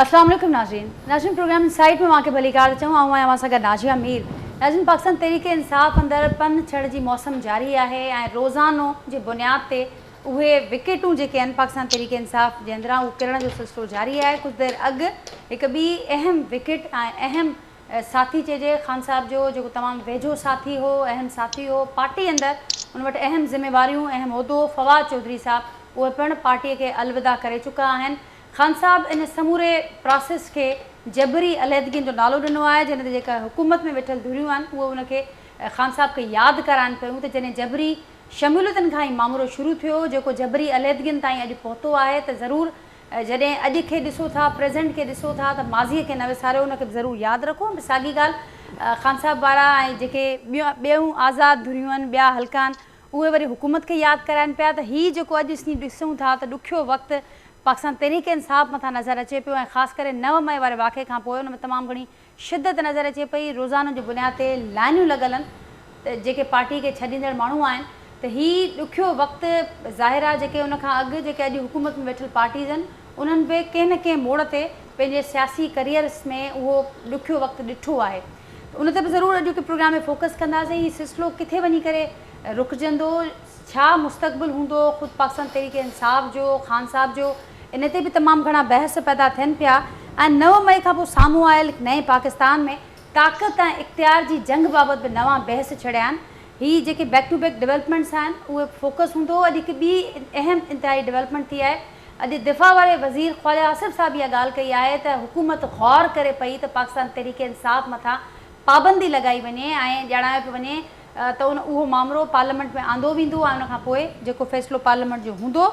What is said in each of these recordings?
السلام عليڪم ناظرين ناظرين پروگرام انسائيٽ ۾ اوهان کي ڀليڪار چئون. آئون آهيان اوهان سان گڏ ناجيه مير. ناظرين پاڪستان تحريڪ انصاف اندر پن ڇڙ جي موسم جاري آهي ۽ روزانو جي بنياد تي اهي وڪيٽون جيڪي آهن پاڪستان تحريڪ انصاف جي اندران اهو ڪرڻ جو سلسلو جاري آهي. ڪجهه دير اڳ هڪ ٻي اهم وڪيٽ ۽ اهم ساٿي چئجي خان صاحب جو، جيڪو تمام ويجهو ساٿي هو، اهم ساٿي هو پارٽي اندر ان وٽ اهم ذميواريون اهم عهدو هو، فواد چوڌري صاحب اهي پڻ پارٽي کي الوداع ڪري چڪا آهن. خان صاحب ان سموري پراسيس کي جبري عليحدگين جو نالو ڏنو آهي، جنهن تي جيڪا حڪومت ۾ ويٺل ڌريون آهن اهي ان کي خان صاحب کي ياد ڪرائن پيون ته جڏهن جبري شموليتن کان هي مامرو شروع ٿيو جيڪو جبري عليحدگين تائين اڄ پهتو آهي ته ضرور جڏهن اڄ کي ڏسو ٿا، پريزنٽ کي ڏسو ٿا ته ماضيء کي نه وساريو، ان کي به ضرور ياد رکو. ۽ ساڳي ڳالهه خان صاحب وارا ۽ جيڪي ٻيون آزاد ڌريون آهن، ٻيا حلقا آهن، اهي وري حڪومت کي ياد ڪرائن پيا ته هي جيڪو اڄ اسين ڏسون ٿا ته ڏکيو وقت پاڪستان تحريڪ انصاف مٿان نظر اچي پيو ۽ خاص ڪري 9 مئي واري واقعي کان پوء ان ۾ تمام گهڻي شدت نظر اچي پئي، روزانو جي بنياد تي لائنيون لڳل آهن ته جيڪي پارٽي کي ڇڏيندڙ ماڻهو آهن ته هي ڏکيو وقت ظاهر آهي جيڪي ان کان اڳ جيڪي اڄ حڪومت ۾ ويٺل پارٽيز آهن انهن به ڪنهن نه ڪنهن موڙ تي پنهنجي سياسي ڪريئرس ۾ اهو ڏکيو وقت ڏٺو آهي ته ان تي به ضرور اڄوڪي پروگرام ۾ فوڪس ڪنداسين هي سلسلو ڪٿي وڃي ڪري رڪجندو، ڇا مستقبل هوندو خود پاڪستان تحريڪ انصاف جو، خان صاحب جو، ان تي به تمام گهڻا بحث پيدا ٿين پيا ۽ 9 مئي کان پوء سامهون آيل نئين پاڪستان ۾ طاقت ۽ اختيار جي جنگ بابت به نوان بحث ڇڙيا آهن. هي جيڪي بيڪ ٽو بيڪ ڊولپمينٽس آهن اهي فوڪس هوندو. اڄ هڪ ٻي اهم انتهائي ڊولپمينٽ ٿي آهي. اڄ دفاع واري وزير خواجه آصف صاحب اها ڳالهه ڪئي آهي ته حڪومت غور ڪري پئي ته پاڪستان تحريڪ انصاف مٿان پابندي لڳائي وڃي ۽ ڄاڻايو پيو وڃي ته ان اهو مامرو پارليامينٽ ۾ آندو ويندو ۽ ان کان پوء جيڪو فيصلو پارليامينٽ جو هوندو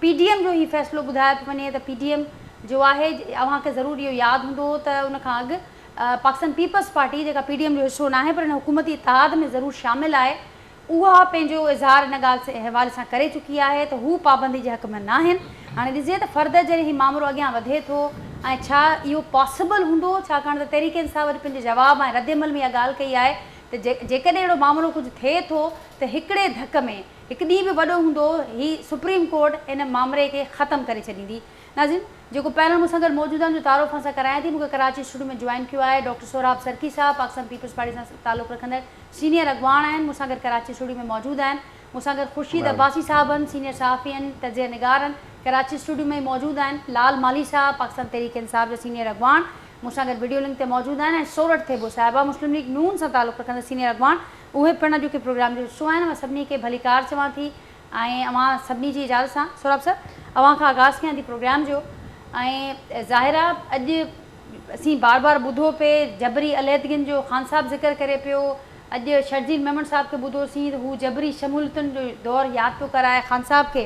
پي ڊي ايم جو هي فيصلو ٻڌايو پيو وڃي ته پي ڊي ايم جو آهي. اوهان کي ضرور اهو ياد هوندو ته ان کان اڳ پاڪستان پيپلز پارٽي جيڪا پي ڊي ايم جو حصو ناهي پر ان حڪومتي اتحاد ۾ ضرور شامل آهي اها پنهنجو اظهار ان ڳالهه حوالي سان ڪري چڪي آهي ته هو پابندي جي حق ۾ ناهن. هاڻي ڏسجي ته فردر جڏهن هي مامرو اڳيان وڌي ٿو ۽ ڇا اهو پاسيبل هوندو، ڇاڪاڻ ته تحريڪ انصاف وري پنهنجي جواب ۽ ردعمل ۾ اها ڳالهه ڪئي آهي ته جيڪڏهن اهڙو مامرو ڪجهه ٿئي ٿو ته هڪڙي ڌڪ ۾ هڪ ڏينهن به وڏو هوندو هي سپريم ڪورٽ ان مامري کي ختم ڪري ڇڏيندي. ناظرين جيڪو پينل مون سان گڏ موجود آهن جو تعارف اوهان سان ڪرايان ٿي. مون کي ڪراچي اسٽوڊيو ۾ جوائن ڪيو آهي ڊاڪٽر سهراب سرڪي صاحب، پاڪستان پيپلز پارٽي سان تعلق رکندڙ سينيئر اڳواڻ آهن، مون سان گڏ ڪراچي اسٽوڊيو ۾ موجود آهن. مون سان گڏ خورشيد عباسي صاحب آهن، سينيئر صحافي آهن، تجزيه نگار آهن، ڪراچي اسٽوڊيو ۾ ئي موجود آهن. لال مالهي صاحب، پاڪستان تحريڪ انصاف جا سينيئر اڳواڻ، مون سان گڏ وڊيو لنڪ تي موجود آهن ۽ سورٺ ٿيٻو صاحبه، مسلم ليگ نون سان تعلق رکندڙ سينيئر اڳواڻ، اهي پڻ اڄوڪي پروگرام جو حصو آهن. اوهان سڀني کي ڀليڪار چوان ٿي ۽ اوهان سڀني جي اجازت سان سهراب صاحب اوهان کان آغاز ڪيان ٿي پروگرام جو ۽ ظاهر آهي اڄ اسين بار بار ٻڌو پئي جبري عليحدگين جو خان صاحب ذڪر ڪري پيو، اڄ شرجيل ميمڻ صاحب کي ٻڌوسين ته هو جبري شموليتن جو دور ياد پيو ڪرائي خان صاحب کي،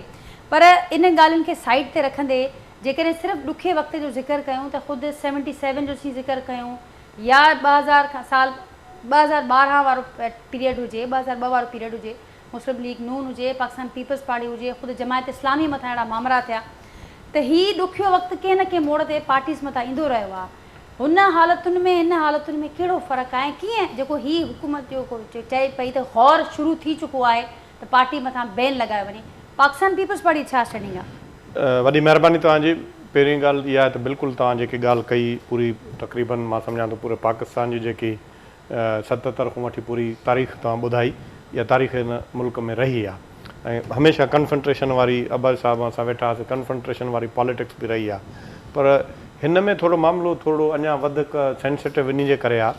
پر انهن ڳالهين کي سائيڊ تي رکندي جيڪڏهن صرف ڏکي وقت جو ذڪر ڪيون ته خود سيونٽي سيون جو اسين ذڪر ڪيون يا 2000 کان سال 2012 وارو پيريڊ هجي، 2002 وارو پيريڊ هجي، مسلم ليگ نون هجي، پاڪستان پيپلز پارٽي هجي، خود جماعت اسلامي مٿان اهڙا مامرا ٿيا ته هي ڏکيو وقت ڪنهن نه ڪنهن موڙ تي پارٽيز مٿان ايندو رهيو آهي. هن حالتن ۾ هن حالتن ۾ ڪهڙو فرق آهي ۽ ڪيئن جيڪو هي حڪومت جو چئي پئي ته غور شروع ٿي چڪو آهي ته پارٽي مٿان بين لڳايو وڃي، پاڪستان پيپلز پارٽي جي ڇا اسٽينڊنگ آهي؟ وڏي مهرباني توهان جي. پهرين ڳالهه اها آهي ته بلڪل توهان جيڪي ڳالهه ڪئي پوري تقريبن مان سمجهان ٿو پوري پاڪستان جي جيڪي 77 کان وٺي پوري تاريخ توهان ٻڌائي، اها تاريخ هن ملڪ ۾ رهي آ ۽ هميشه ڪنفنٽريشن واري عباسي صاحب سان ويٺا هئاسين ڪنفنٽريشن واري پاليٽڪس به رهي آ پر هن ۾ ٿورو معاملو ٿورڙو اڃا وڌڪ سينسيٽو انهي جي ڪري آ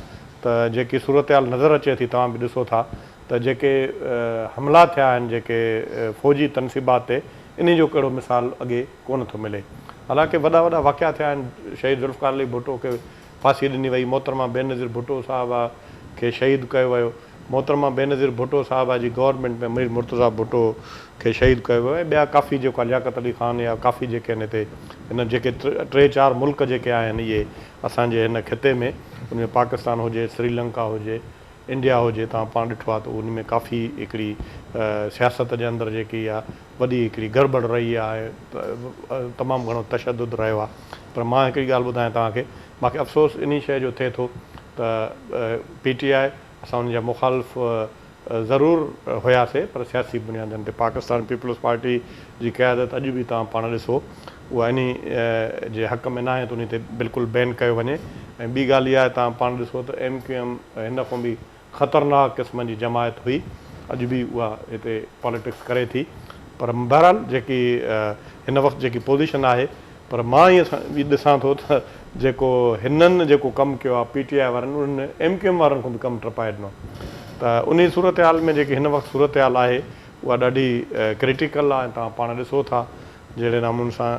ته جيڪي صورتحال نظر اچي ٿي توهان به ڏسو ٿا ته جيڪي حملا ٿيا آهن جيڪي فوجي تنصيبات تي انهي جو ڪهڙو مثال اڳي ڪونه ٿو ملي حالانڪه وڏا وڏا واقعا ٿيا آهن شهيد ذوالفقار علي ڀٽو کي ڦاسي ڏني وئي، محترمه بينظير ڀٽو صاحبه کي شهيد ڪيو ويو، محترمه بينظير ڀٽو صاحبه جي گورنمينٽ ۾ مير مرتضيٰ ڀٽو کي شهيد ڪيو ويو ۽ ٻيا ڪافي جيڪو لياقت علي خان يا ڪافي جيڪي آهن هتي هن جيڪي ٽي چار ملڪ جيڪي آهن اهي اسان جي هن خطي ۾ ان ۾ پاڪستان هجي سريلنڪا هجي انڊيا هجي توهان پاڻ ڏٺو آهي ته ان ۾ ڪافي هڪڙي سياست جي اندر جيڪي اها وڏي هڪڙي گڙٻڙ رهي آهي ۽ تمام گهڻو تشدد رهيو آهي پر مان هڪڙي ڳالهه ٻڌايان توهان کي مان کي افسوس انهي شيء جو ٿئي ٿو ته پي ٽي آء اسان ان جا مخالف ضرور هياسي پر سياسي بنيادن تي پاڪستان پيپلز پارٽي جي قيادت اڄ به توهان پاڻ ڏسو اها انهي جي حق ۾ ناهي ته انهي تي بلڪل بين ڪيو وڃي ۽ ٻي ڳالهه اها آهي توهان پاڻ ڏسو ته ايم ڪيو ايم هن کان به خطرناڪ قسم جي جماعت هئي اڄ به اها هتي پاليٽڪس ڪري ٿي پر بهرحال جيڪي هن وقت جيڪي پوزيشن آهي پر مان ائين ڏسان ٿو ته جيڪو هنن جيڪو ڪم ڪيو آهي پي ٽي آء وارن انهن ايم ڪيو ايم وارن کان به ڪم ٽپائي ڏنو ته انهي صورتحال ۾ جيڪي هن وقت صورتحال آهي اها ڏاڍي ڪريٽيڪل آهي ۽ توهان پاڻ ڏسو ٿا جهڙي نموني سان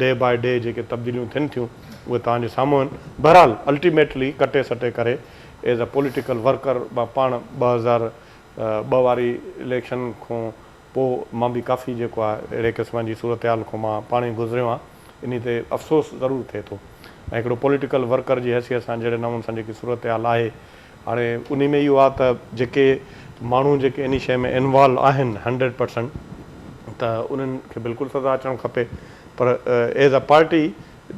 ڊي باء ڊي جيڪي تبديليون ٿين ٿيون اهي توهان جي سامهون آهن بهرحال الٽيميٽلي ڪٽي سٽي ڪري ايز ا پوليٽيڪل ورڪر مان پاڻ 2002 واري اليڪشن کان پوء مان به ڪافي جيڪو آهي اهڙي قسم جي صورتحال کان مان پاڻ ئي گذريو آهيان انهي تي افسوس ضرور ٿئي ٿو ۽ هڪڙو پوليٽيڪل ورڪر جي حيثيت سان جهڙي نموني سان جيڪي صورتحال آهي هاڻي انهي ۾ اهو آهي ته جيڪي ماڻهو جيڪي انهي شيء ۾ انوالو آهن 100% ته انهن کي بلڪل سزا اچڻ کپي پر ايز ا پارٽي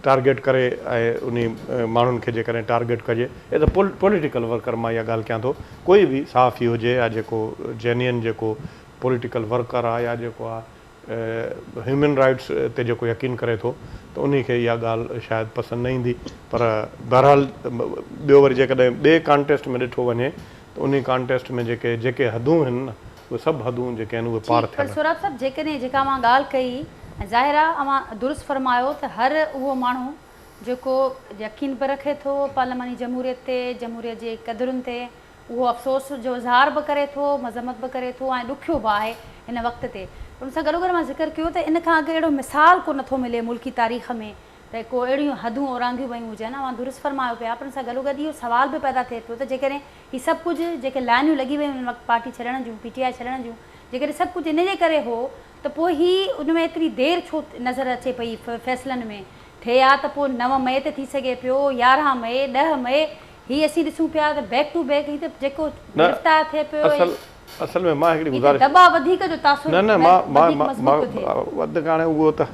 ٽارگيٽ ڪري ۽ انهي ماڻهن کي جيڪڏهن ٽارگيٽ ڪجي ايز ا پوليٽيڪل ورڪر مان اها ڳالهه ڪيان ٿو ڪوئي به صحافي هجي يا جيڪو جينين جيڪو پوليٽيڪل ورڪر آهي يا جيڪو آهي هيومن رائيٽس تي جيڪو يقين ڪري ٿو ته انهي کي اها ڳالهه شايد پسند نه ايندي پر بهرحال ٻيو وري جيڪڏهن ٻئي ڪانٽيسٽ ۾ ڏٺو وڃي ته انهي ڪانٽيسٽ ۾ جيڪي جيڪي حدون هن نه اهي سڀ حدون جيڪي آهن اهي پار ٺيڪ پر ٿيل آهن. سهراب صاحب جيڪڏهن جيڪا اوهان ڳالهه ڪئي ۽ ظاهر آ اوهان درست فرمايو ته هر اهو ماڻهو جيڪو يقين به رکي ٿو پارلياماني جمهوريت تي جمهوريت جي قدرن تي اهو افسوس جو اظهار به ڪري ٿو مذمت به ڪري ٿو ۽ ڏکيو به آهي هن وقت تي پر ان سان گڏوگڏ اوهان ذڪر ڪيو ته ان کان اڳ اهڙو مثال ڪو نٿو ملي ملڪي تاريخ ۾ ته ڪو اهڙيون حدون اورانگهيون ويون هجن اوهان درست فرمايو پيا پر ان سان گڏوگڏ اهو سوال به پيدا ٿئي پيو ته جيڪڏهن هي سڀ ڪجهه جيڪي لائنيون لڳي ويون ان وقت پارٽي ڇڏڻ جون، پي ٽي آء ڇڏڻ جون، جيڪڏهن سڀ ڪجهه ان جي ڪري هو ته پوء هي ان ۾ ايتري دير ڇو نظر اچي پئي فيصلن ۾؟ ٿئي ها ته پوء 9 مئي تي ٿي سگهي پيو، 11 مئي، 10 مئي، هي اسين ڏسون پيا ته بيڪ ٽو بيڪ هي ته جيڪو نه گرفتار ٿئي پيو اصل اصل ۾ مان هڪڙي هي ته گذارش دٻاء وڌيڪ جو تاثر نه نه مان مان وڌيڪ مضبوط مان پيو ٿئي. وڌيڪ هاڻي اهو ته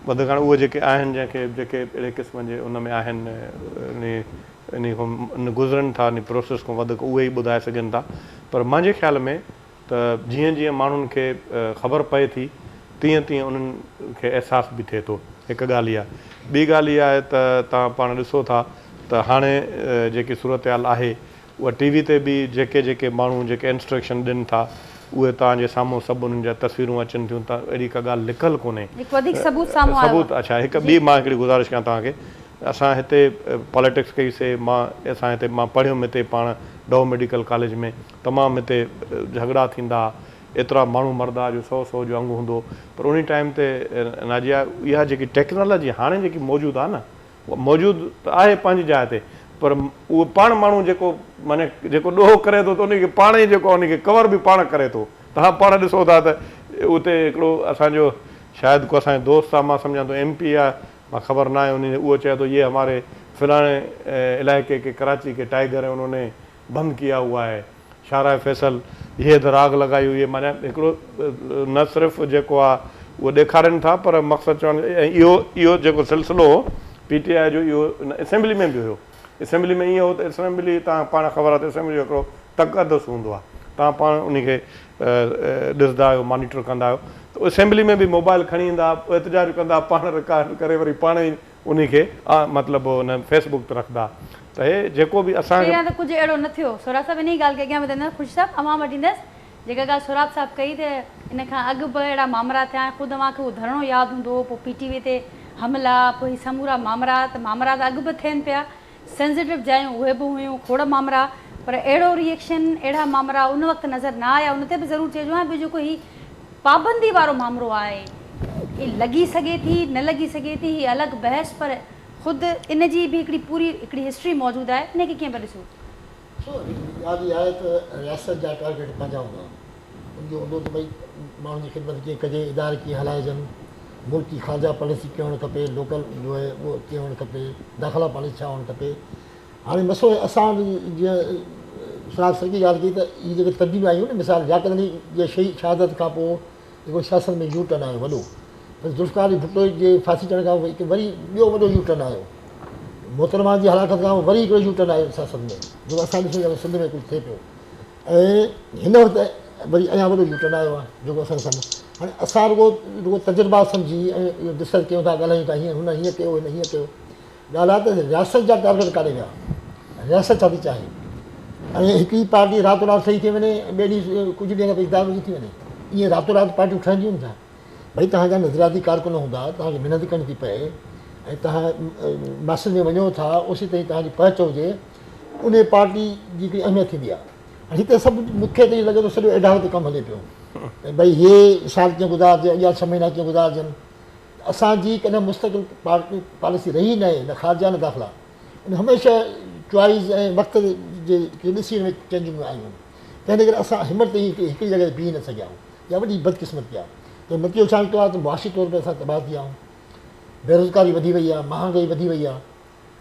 وڌيڪ هاڻي اهي جيڪي آهن جنهن کي جيڪي اهڙي قسم جي ان ۾ آهن انهي انهي کان گذرن ٿا انهي پروسيس کان وڌيڪ اهي ئي ٻڌائي سگهن ٿا پر منهنجي خيال ۾ ته جيئن جيئن ماڻهن کي خبر پئي ٿي تيئن تيئن انهن کي احساس به ٿئي ٿو هڪ ڳالهه اها ٻي ڳالهه اها آهي ته توهان پاڻ ڏسو ٿا ته هاڻي جيڪي صورتحال آهي اها ٽي وي تي به جيڪي جيڪي ماڻهو جيڪي انسٽرڪشن ڏين ٿا اهي توهان جي سامهون سڀ انهن جا تصويرون اچن ٿيون ته اهڙي ڪا ڳالهه لڪل ڪونهي. هڪ وڌيڪ ثبوت سامهون آيو ثبوت آهي. اڇا هڪ جي. ٻي مان هڪڙي گذارش ڪيان توهان کي اسان هتي پاليٽڪس ڪئي سي مان اسان هتي مان پڙهيم هتي پاڻ ڊائو ميڊيڪل ڪاليج ۾ تمام هتي جهڳڙا ٿيندا ايترا ماڻهو مردا جو سئو سئو جو انگ هوندو پر انهي ٽائيم تي ناجيه اها جيڪي ٽيڪنالاجي هاڻي جيڪي موجود آهي نه اها موجود ته آهي پنهنجي جاء تي پر اهو پاڻ ماڻهو جيڪو معني جيڪو ڏوهه ڪري ٿو ته انهي کي پاڻ ئي جيڪو انهي کي ڪور به پاڻ ڪري ٿو توهان پاڻ ڏسو ٿا ته اتي هڪڙو اسان جو شايد ڪو اسان جو دوست آهي مان سمجهان ٿو ايم پي آهي مان خبر ناهي انهي اهو چئي ٿو يه هماري فلاڻي علائقي ڪي ڪراچي ڪي ٽائيگر هين انهون ني بند ڪيا هوا هي شارع فيصل يه ادهر آگ لگائي هئي هي معنيٰ هڪڙو نه صرف جيڪو آ اهو ڏيکارين ٿا پر مقصد چوڻ ۽ اهو اهو جيڪو سلسلو هو پي ٽي آء جو اهو اسيمبلي ۾ به هيو اسيمبلي ۾ ائين هو ته اسيمبلي توهان پاڻ خبر آ ته اسيمبلي جو هڪڙو تقدس هوندو آ توهان پاڻ انهي کي ڏسندا آهيو مانيٽر ڪندا آهيو ته اسيمبلي ۾ به موبائل کڻي ايندا احتجاج ڪندا پاڻ رڪارڊ ڪري وري پاڻ ئي انهي کي مطلب ان فيس بڪ تي رکندا ته هي جيڪو به اسان کي. پهريان ته ڪجهه اهڙو نه ٿيو. سهراب صاحب انهي ڳالهه کي اڳيان وڌائيندس خوشي صاحب اوهان وٽ ايندس جيڪا ڳالهه سهراب صاحب ڪئي ته ان کان اڳ به اهڙا مامرا ٿيا ۽ خود اوهان کي اهو ڌرڻو ياد هوندو پوء پي ٽي وي تي حملا پوء هي سمورا مامرا ته مامرا ته اڳ به ٿين پيا سينسيٽو جايون اهي به هيون کوڙ مامرا پر اهڙو ري ايڪشن اهڙا مامرا ان وقت نظر نه آيا ان تي به ضرور چئجو ۽ ٻيو جيڪو هي پابندي وارو مامرو آهي هي لڳي سگهي ٿي نه لڳي سگهي ٿي هي الڳ بحث پر خود ان جي به هڪڙي پوري هڪڙي هسٽري موجود آهي ان کي ڪيئن پيا ڏسو؟ ڏسو هڪڙي ڳالهه اها آهي ته رياست جا ٽارگيٽ پنهنجا هوندا آهن ان جو هوندو ته ڀئي ماڻهن جي خدمت ڪيئن ڪجي ادارا ڪيئن هلائجن ملڪي خارجه پاليسي ڪيئن هئڻ کپي لوڪل جو آهي اهو ڪيئن هئڻ کپي داخله پاليسي ڇا هئڻ کپي هاڻي مسئلو اسان جيئن سهراب سرڪي ڳالهه ڪئي ته هي جيڪي تبديليون آيون نه مثال لياقت علي جي شهيد شهادت کان پوء جيڪو سياست ۾ يو ٽرن آيو وڏو پر ذوالفقار علي ڀٽو جي ڦاسي چڙهڻ کان پوء هڪ وري ٻيو وڏو يو ٽرن آيو محترمه جي هلاڪت کان پوء وري هڪڙو يو ٽرن آيو سياست ۾ جيڪو اسان ڏسون ٿا سنڌ ۾ ڪجهه ٿئي پيو. ۽ هن وقت وري اڃا وڏو يوٽرن آيو آهي جيڪو اسان جي سامهون هاڻي اسان رڳو رڳو تجربا سمجهي ۽ اهو ڊسڪس ڪيون ٿا ڳالهايون ٿا هيئن هن هيئن ڪيو هن هيئن ڪيو ڳالهه آهي ته رياست جا ٽارگيٽ ڪاڏي ويا رياست ڇا ٿي چاهي ۽ هڪڙي پارٽي راتو رات صحيح ٿي وڃي ٻئي ڏينهن ڪجهه ڏينهن کان پوء اقتدار ۾ ٿي وڃي ائين راتو رات پارٽيون ٺهنديون ڇا ڀئي توهان جا نظرياتي ڪارڪن هوندا توهان کي محنت ڪرڻي ٿي پئي ۽ توهان ماسز ۾ وڃو ٿا اوسي تائين توهان جي پهچ هجي انهي پارٽي جي هڪڙي اهميت ٿيندي آهي. هاڻي هتي سڀ مون کي ته ائين لڳي ٿو سڄو ايڊهاڪ تي ڪم هلي پيو ته ڀئي هي سال ڪيئن گذارجي اڳيان ڇهه مهينا ڪيئن گذارجن. اسان جي ڪڏهن مستقل پارٽي پاليسي رهي ناهي نه خارجه نه داخله ان هميشه چوائس ۽ وقت جي کي ڏسي ان ۾ چينجنگون آيون آهن. تنهن ڪري اسان هن مهل تائين هڪڙي جڳهه تي بيهي نه سگهيا آهيون. اها وڏي بدقسمتي آهي. ته نتيجو ڇا نڪتو آهي ته معاشي طور تي اسان تباهه ٿي ويا آهيون. بيروزگاري وڌي وئي آهي، مهانگائي وڌي وئي آهي.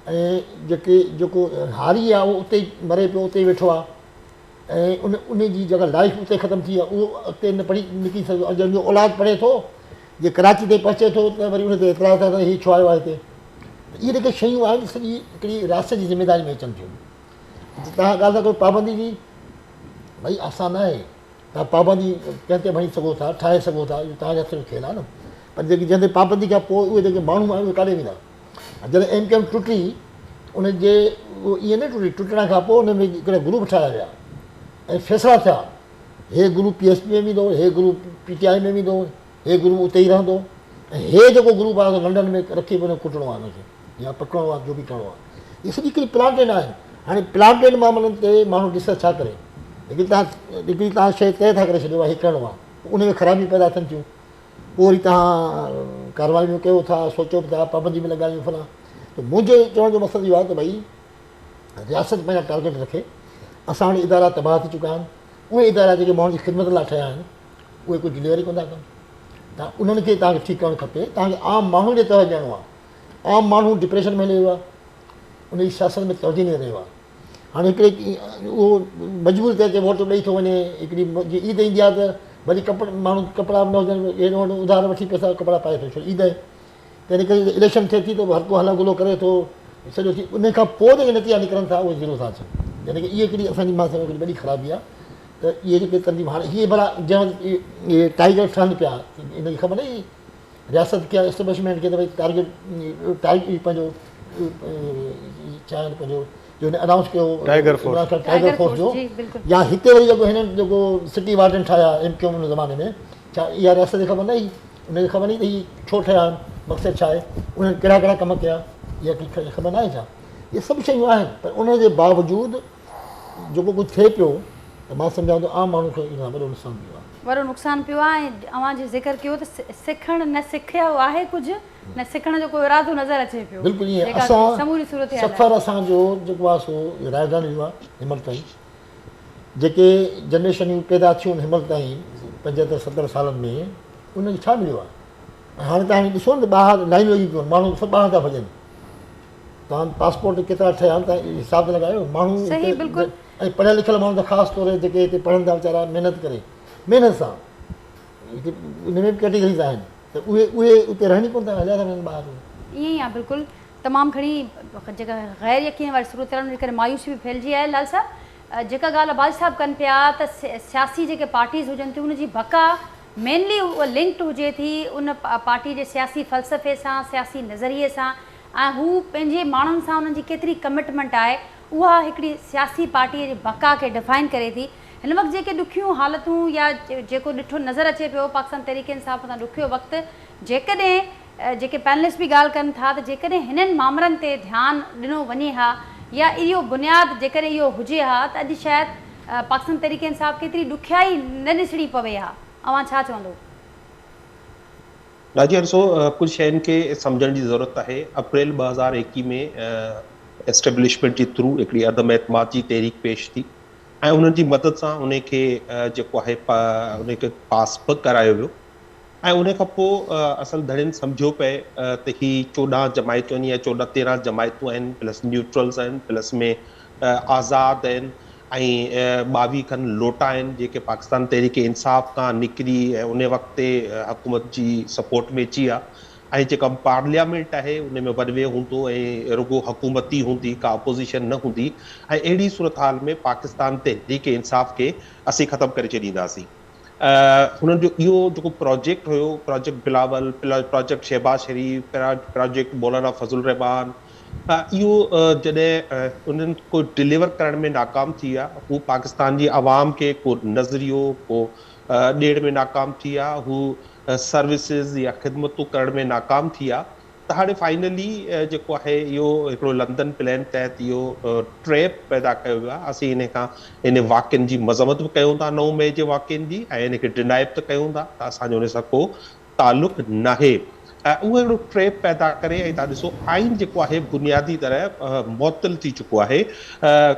۽ جيڪي جيڪو هاري آهي اهو اتي ئي مري پيو اتي ئي ويٺو آهي ۽ ان ان جي جيڪا لائف اتي ختم ٿي آهي اهو اڳتي نه پڙهي نڪري سگهيو ۽ جنهن جو اولاد پڙهي ٿو جي ڪراچي تائين پهچي ٿو ته وري ان تي اعتراض ٿا ته هي ڇو آيو آهي هتي ته اهي جيڪي شيون آهن سڄي هڪڙي رياست جي ذميداري ۾ اچن ٿيون توهان ڳالهه ٿا ڪيو پابندي جي ڀئي آسان نه آهي توهان پابندي ڪنهن تي به هڻي سگهو ٿا ٺاهي سگهو ٿا اهو توهان جي هٿ جو کيل آهي نه پر جيڪي جنهن تي پابندي کان پوء اهي جيڪي ماڻهو آهن اهي ڪاڏي ويندا جڏهن ايم ڪيو ايم ٽٽي ان جي اهو ائين نه ٽٽي ٽٽڻ کان پوء ان ۾ هڪڙا گروپ ٺاهيا ويا ۽ فيصلا ٿيا هي گروپ پي ايس پي ۾ ويندو هي گروپ پي ٽي آء ۾ ويندو هي گروپ اتي ئي رهندو ۽ هي جيڪو گروپ آهي لنڊن ۾ رکي پوء ڪٽڻو آهي ان کي يا پڪڙڻو آهي جو به ڪرڻو آهي هي سڄي هڪڙي پلانٽيڊ آهن هاڻي پلانٽيڊ معاملن تي ماڻهو ڊسڪس ڇا ڪري هڪڙي تان هڪڙي تان شيء طئي ٿا ڪري ڇڏيو هي ڪرڻو آهي ان ۾ خرابي پيدا ٿين ٿيون پوء وري توهان ڪارروائي به ڪيو ٿا، سوچو به ٿا، پابندي به لڳايون فلان ته منهنجو چوڻ جو مقصد اهو آهي ته ڀئي رياست پنهنجا ٽارگيٽ رکي، اسان وٽ ادارا تباهه ٿي چڪا آهن، اهي ادارا جيڪي ماڻهن جي خدمت لاء ٺهيا آهن اهي ڪجهه ڊليور ئي ڪونه ٿا ڪن ته انهن کي توهان کي ٺيڪ ڪرڻ کپي، توهان کي عام ماڻهو ڏي توجه ڏيڻو آهي، عام ماڻهو ڊپريشن ۾ هليو ويو آهي، ان جي سياست ۾ توجه نه رهيو آهي. هاڻي هڪڙي اهو مجبور ٿي اچي ووٽ ڏئي ٿو وڃي هڪڙي جي عيد ايندي آهي ته ڀلي ڪپڙا ماڻهو ڪپڙا به نه هجن هيڏو وڏو اڌار وٺي پئسا ڪپڙا پائي ٿو ڇو عيد آهي تنهن ڪري اليڪشن ٿئي ٿي ته هر ڪو هلا گلو ڪري ٿو سڄو ٿي ان کان پوء جيڪي نتيجا نڪرن ٿا اهي زيرو ٿا اچن يعني ڪه اهي هڪڙي اسان جي مان سمجهان وڏي خرابي آهي ته اهي جيڪي تنظيم هاڻي هي ڀلا جنهن وقت اهي ٽائيگر ٺهن پيا ان کي خبر نه رياست کي اسٽيبلشمينٽ کي ته ڀئي ٽارگيٽ ٽارگيٽ پنهنجو ڇا آهي پنهنجو جو هن انائونس ڪيو ٽائيگر فورس ٽائيگر فورس جو يا هتي وري جيڪو هنن جيڪو سٽي وارڊن ٺاهيا ايم ڪيو ايم ان زماني ۾ ڇا اها رياست کي خبر نه هئي ان کي خبر نه هئي ته هي ڇو ٺهيا آهن مقصد ڇا آهي انهن ڪهڙا ڪهڙا ڪم ڪيا اها خبر نه آهي ڇا اهي سڀ شيون آهن پر ان جي باوجود جيڪو ڪجهه ٿئي پيو ته مان سمجهان ٿو عام ماڻهو کي ان سان وڏو نقصان پيو آهي. وڏو نقصان پيو آهي ۽ اوهان جي ذڪر ڪيو ته سکڻ نه سکيو آهي ڪجهه نه سکڻ جو ڪو ارادو نظر اچي پيو بلڪل ائين جيڪا اسان سموري صورتحال آهي. سفر اسان جو جيڪو آهي سو رائيگان ويو آهي هن مهل تائين جيڪي جنريشنيون پيدا ٿيون هن مهل تائين 75 70 سالن ۾ انهن کي ڇا مليو آهي ۽ هاڻي توهان ڏسو نه ته ٻاهر لائينون لڳيون پيون آهن ماڻهو سڀ ٻاهر ٿا ڀڄن توهان پاسپورٽ ڪيترا ٺهيا آهن توهان حساب ته لڳايو ماڻهو صحيح بلڪل ۽ پڙهيل لکيل ماڻهو ته خاص طور جيڪي هتي پڙهن ٿا ويچارا محنت ڪري محنت سان هتي ان ۾ به ڪيٽيگريز آهن ته اهي اهي اتي رهن ئي ڪونه ٿا هليا ٿا وڃن ٻاهر. ائين ئي آهي بلڪل تمام گهڻي جيڪا غير يقين واري صورتحال ان جي ڪري مايوسي به ڦهلجي آهي لال صاحب جيڪا ڳالهه عباسي صاحب ڪن پيا ته سياسي جيڪي پارٽيز هجن ٿيون ان جي بقا مينلي اها لنڪڊ هجي ٿي ان پارٽي جي سياسي فلسفي سان سياسي نظريي سان ۽ هو پنهنجي ماڻهن سان انهن جي ڪيتري ڪمٽمينٽ آهي اها هڪڙي سياسي پارٽي جي بقا کي ڊفائن ڪري ٿي. هن وقت جيڪي ڏکيون حالتون يا جيڪو ڏٺو نظر اچي پيو پاڪستان تحريڪ انصاف مٿان ڏکيو وقت جيڪڏهن جيڪي پينلسٽ به ڳالهه ڪن ٿا ته جيڪڏهن هنن مامرن تي ڌيان ڏنو وڃي ها يا اهو بنياد جيڪڏهن اهو هجي ها ته اڄ شايد پاڪستان تحريڪ انصاف کي ايتري ڏکيائي نه ڏسڻي پوي ها اوهان ڇا چوندو؟ ناجيه ڏسو ڪجهه شين کي سمجهڻ جي ضرورت آهي اپريل 2021 ۾ اسٽيبلشمينٽ جي ٿرو هڪڙي عدم اعتماد جي تحريڪ پيش ٿي ۽ انهن جي مدد سان ان کي جيڪو آهي ان کي پاس به ڪرايو ويو ۽ ان کان پوء اصل ڌڻين سمجهيو پئي ته هي 14 جماعتون آهن يا 14 13 جماعتون آهن پلس نيوٽرلز آهن پلس ۾ آزاد آهن ۽ 22 کن لوٽا آهن جيڪي پاڪستان تحريڪ انصاف کان نڪري ۽ ان وقت تي حڪومت جي سپورٽ ۾ اچي ويا ۽ جيڪا پارليامينٽ آهي ان ۾ ون وي هوندو ۽ رڳو حڪومتي هوندي ڪا اپوزيشن نه هوندي ۽ اهڙي صورتحال ۾ پاڪستان تحريڪ انصاف کي اسين ختم ڪري ڇڏينداسين. هنن جو اهو جيڪو پراجيڪٽ هيو پراجيڪٽ بلاول، پراجيڪٽ شهباز شريف، پراجيڪٽ مولانا فضل الرحمان اهو جڏهن انهن ڪو ڊليور ڪرڻ ۾ ناڪام ٿي ويا هو پاڪستان جي عوام کي ڪو نظريو ڪو ڏيڻ ۾ ناڪام ٿي ويا هو سروسز يا خدمتون ڪرڻ ۾ ناڪام ٿي ويا ته هاڻي فائنلي جيڪو آهي اهو هڪڙو لندن پلان تحت اهو ٽريپ پيدا ڪيو ويو آهي اسين ان کان ان واقعن جي مذمت به ڪيون ٿا 9 مئي جي واقعن جي ۽ ان کي ڊنائي به ته ڪيون ٿا ته اسان جو ان سان ڪو تعلق ناهي ۽ اهو هڪڙو ٽريپ پيدا ڪري ۽ توهان ڏسو آئين جيڪو آهي بنيادي طرح معطل ٿي چڪو آهي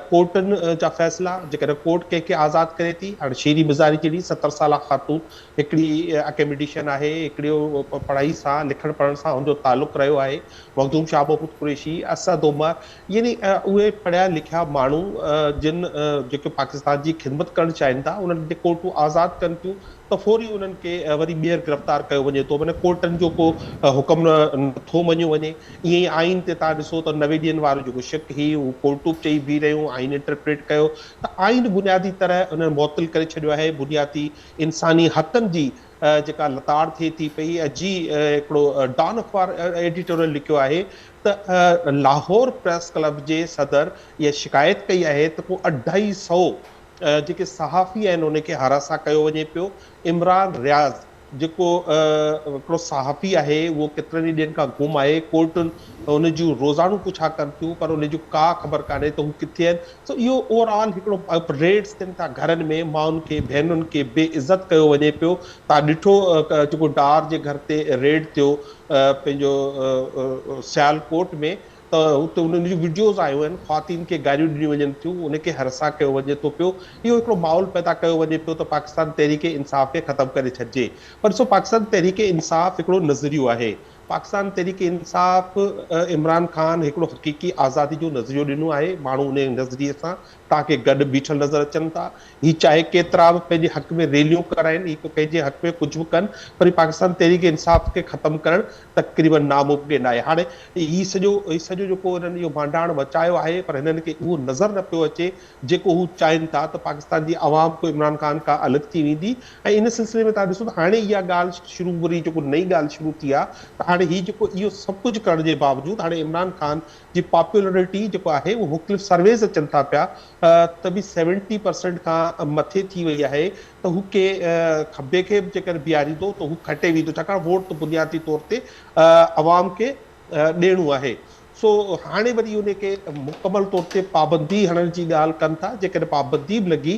ڪورٽن جا فيصلا جيڪڏهن ڪورٽ ڪنهن کي آزاد ڪري ٿي هاڻي شيري مزاري جهڙي 70 سالا خاتون هڪڙي اڪيمڊيشن آهي هڪڙيو پڙهائي سان لکڻ پڙهڻ سان هن جو تعلق رهيو آهي مخدوم شاهه محمود قريشي اسد عمر يعني اهي پڙهيا لکيا ماڻهو جن جيڪي پاڪستان جي خدمت ڪرڻ چاهين ٿا انهن کي ڪورٽون آزاد ڪن ٿيون ته فوري انهن کي وري ٻيهر گرفتار ڪيو وڃي ٿو معنيٰ ڪورٽن جو ڪو حڪم نه ٿو مڃيو وڃي ائين ئي آئين تي توهان ڏسو ته 90 ڏينهن وارو جيڪو شق هي هو ڪورٽون به چئي بيهي رهيون آئين انٽرپريٽ ڪيو ته آئين بنيادي طرح انهن معطل ڪري ڇڏيو آهي بنيادي انساني حقن جي جيڪا لتاڙ ٿئي ٿي پئي جي هڪڙو ڊان اخبار ايڊيٽوريل لکيو آهي ته لاهور پريس ڪلب جي صدر اها شڪايت ڪئي آهي ته ڪو اڍائي سئو جيڪي صحافي آهن ان کي هراسان ڪيو وڃي پيو، عمران رياض جيڪو هڪڙو صحافي آهي اهو ڪيترن ئي ڏينهن کان گم آهي، ڪورٽن ان جون روزانو پڇا ڪن ٿيون پر ان جي ڪا خبر ڪانهي ته هو ڪٿي آهن، سو اهو اوور آل هڪڙو ريڊس ٿين ٿا گهرن ۾ مائن کي ڀينرن کي بي عزت ڪيو وڃي پيو، توهان ڏٺو جيڪو ڊار جي گهر تي ريڊ ٿيو پنهنجو سيالڪوٽ ۾ ته اتي انهن جون وڊيوز آيون آهن، خواتين کي گاريون ڏنيون وڃن ٿيون، ان کي هراسان ڪيو وڃي ٿو پيو، اهو هڪڙو ماحول پيدا ڪيو وڃي پيو ته پاڪستان تحريڪ انصاف کي ختم ڪري ڇڏجي. پر ڏسو پاڪستان تحريڪ انصاف هڪڙو نظريو آهي، پاڪستان تحريڪ انصاف عمران خان هڪڙو حقيقي آزادي جو نظريو ڏنو آهي، ماڻهو انهي نظريي سان توهان کي گڏ بيٺل نظر اچن ٿا، هي چاهي ڪيترا به پنهنجي حق ۾ ريليون ڪرائين، هي پنهنجي حق ۾ ڪجهه به ڪن پر هي پاڪستان تحريڪ انصاف کي ختم ڪرڻ تقريبن ناممڪن آهي. هاڻي هي سڄو هي سڄو جيڪو هنن اهو مانڊاڻ مچايو آهي پر هنن کي اهو نظر نه پيو اچي جيڪو هو چاهين ٿا ته پاڪستان جي عوام ڪو عمران خان کان الڳ ٿي ويندي ۽ ان سلسلي ۾ توهان ڏسو ته هاڻي اها ڳالهه شروع وري جيڪو نئين ڳالهه شروع ٿي آهي ته هاڻي هي جيڪو اهو سڀ ڪجهه ڪرڻ جي باوجود هاڻي عمران خان جي پاپولرٽي جيڪو آهي اهو مختلف سرويز اچن ٿا پيا ته به 70% کان مٿي ٿي وئي آهي ته هو ڪي کٻي کي به جيڪڏهن بيهاريندو ته هو کٽي ويندو ڇاڪاڻ ووٽ ته بنيادي طور تي عوام کي ڏيڻو آهي سو هاڻي وري ان کي مڪمل طور تي پابندي هڻڻ جي ڳالهه ڪن ٿا جيڪڏهن پابندي به لڳي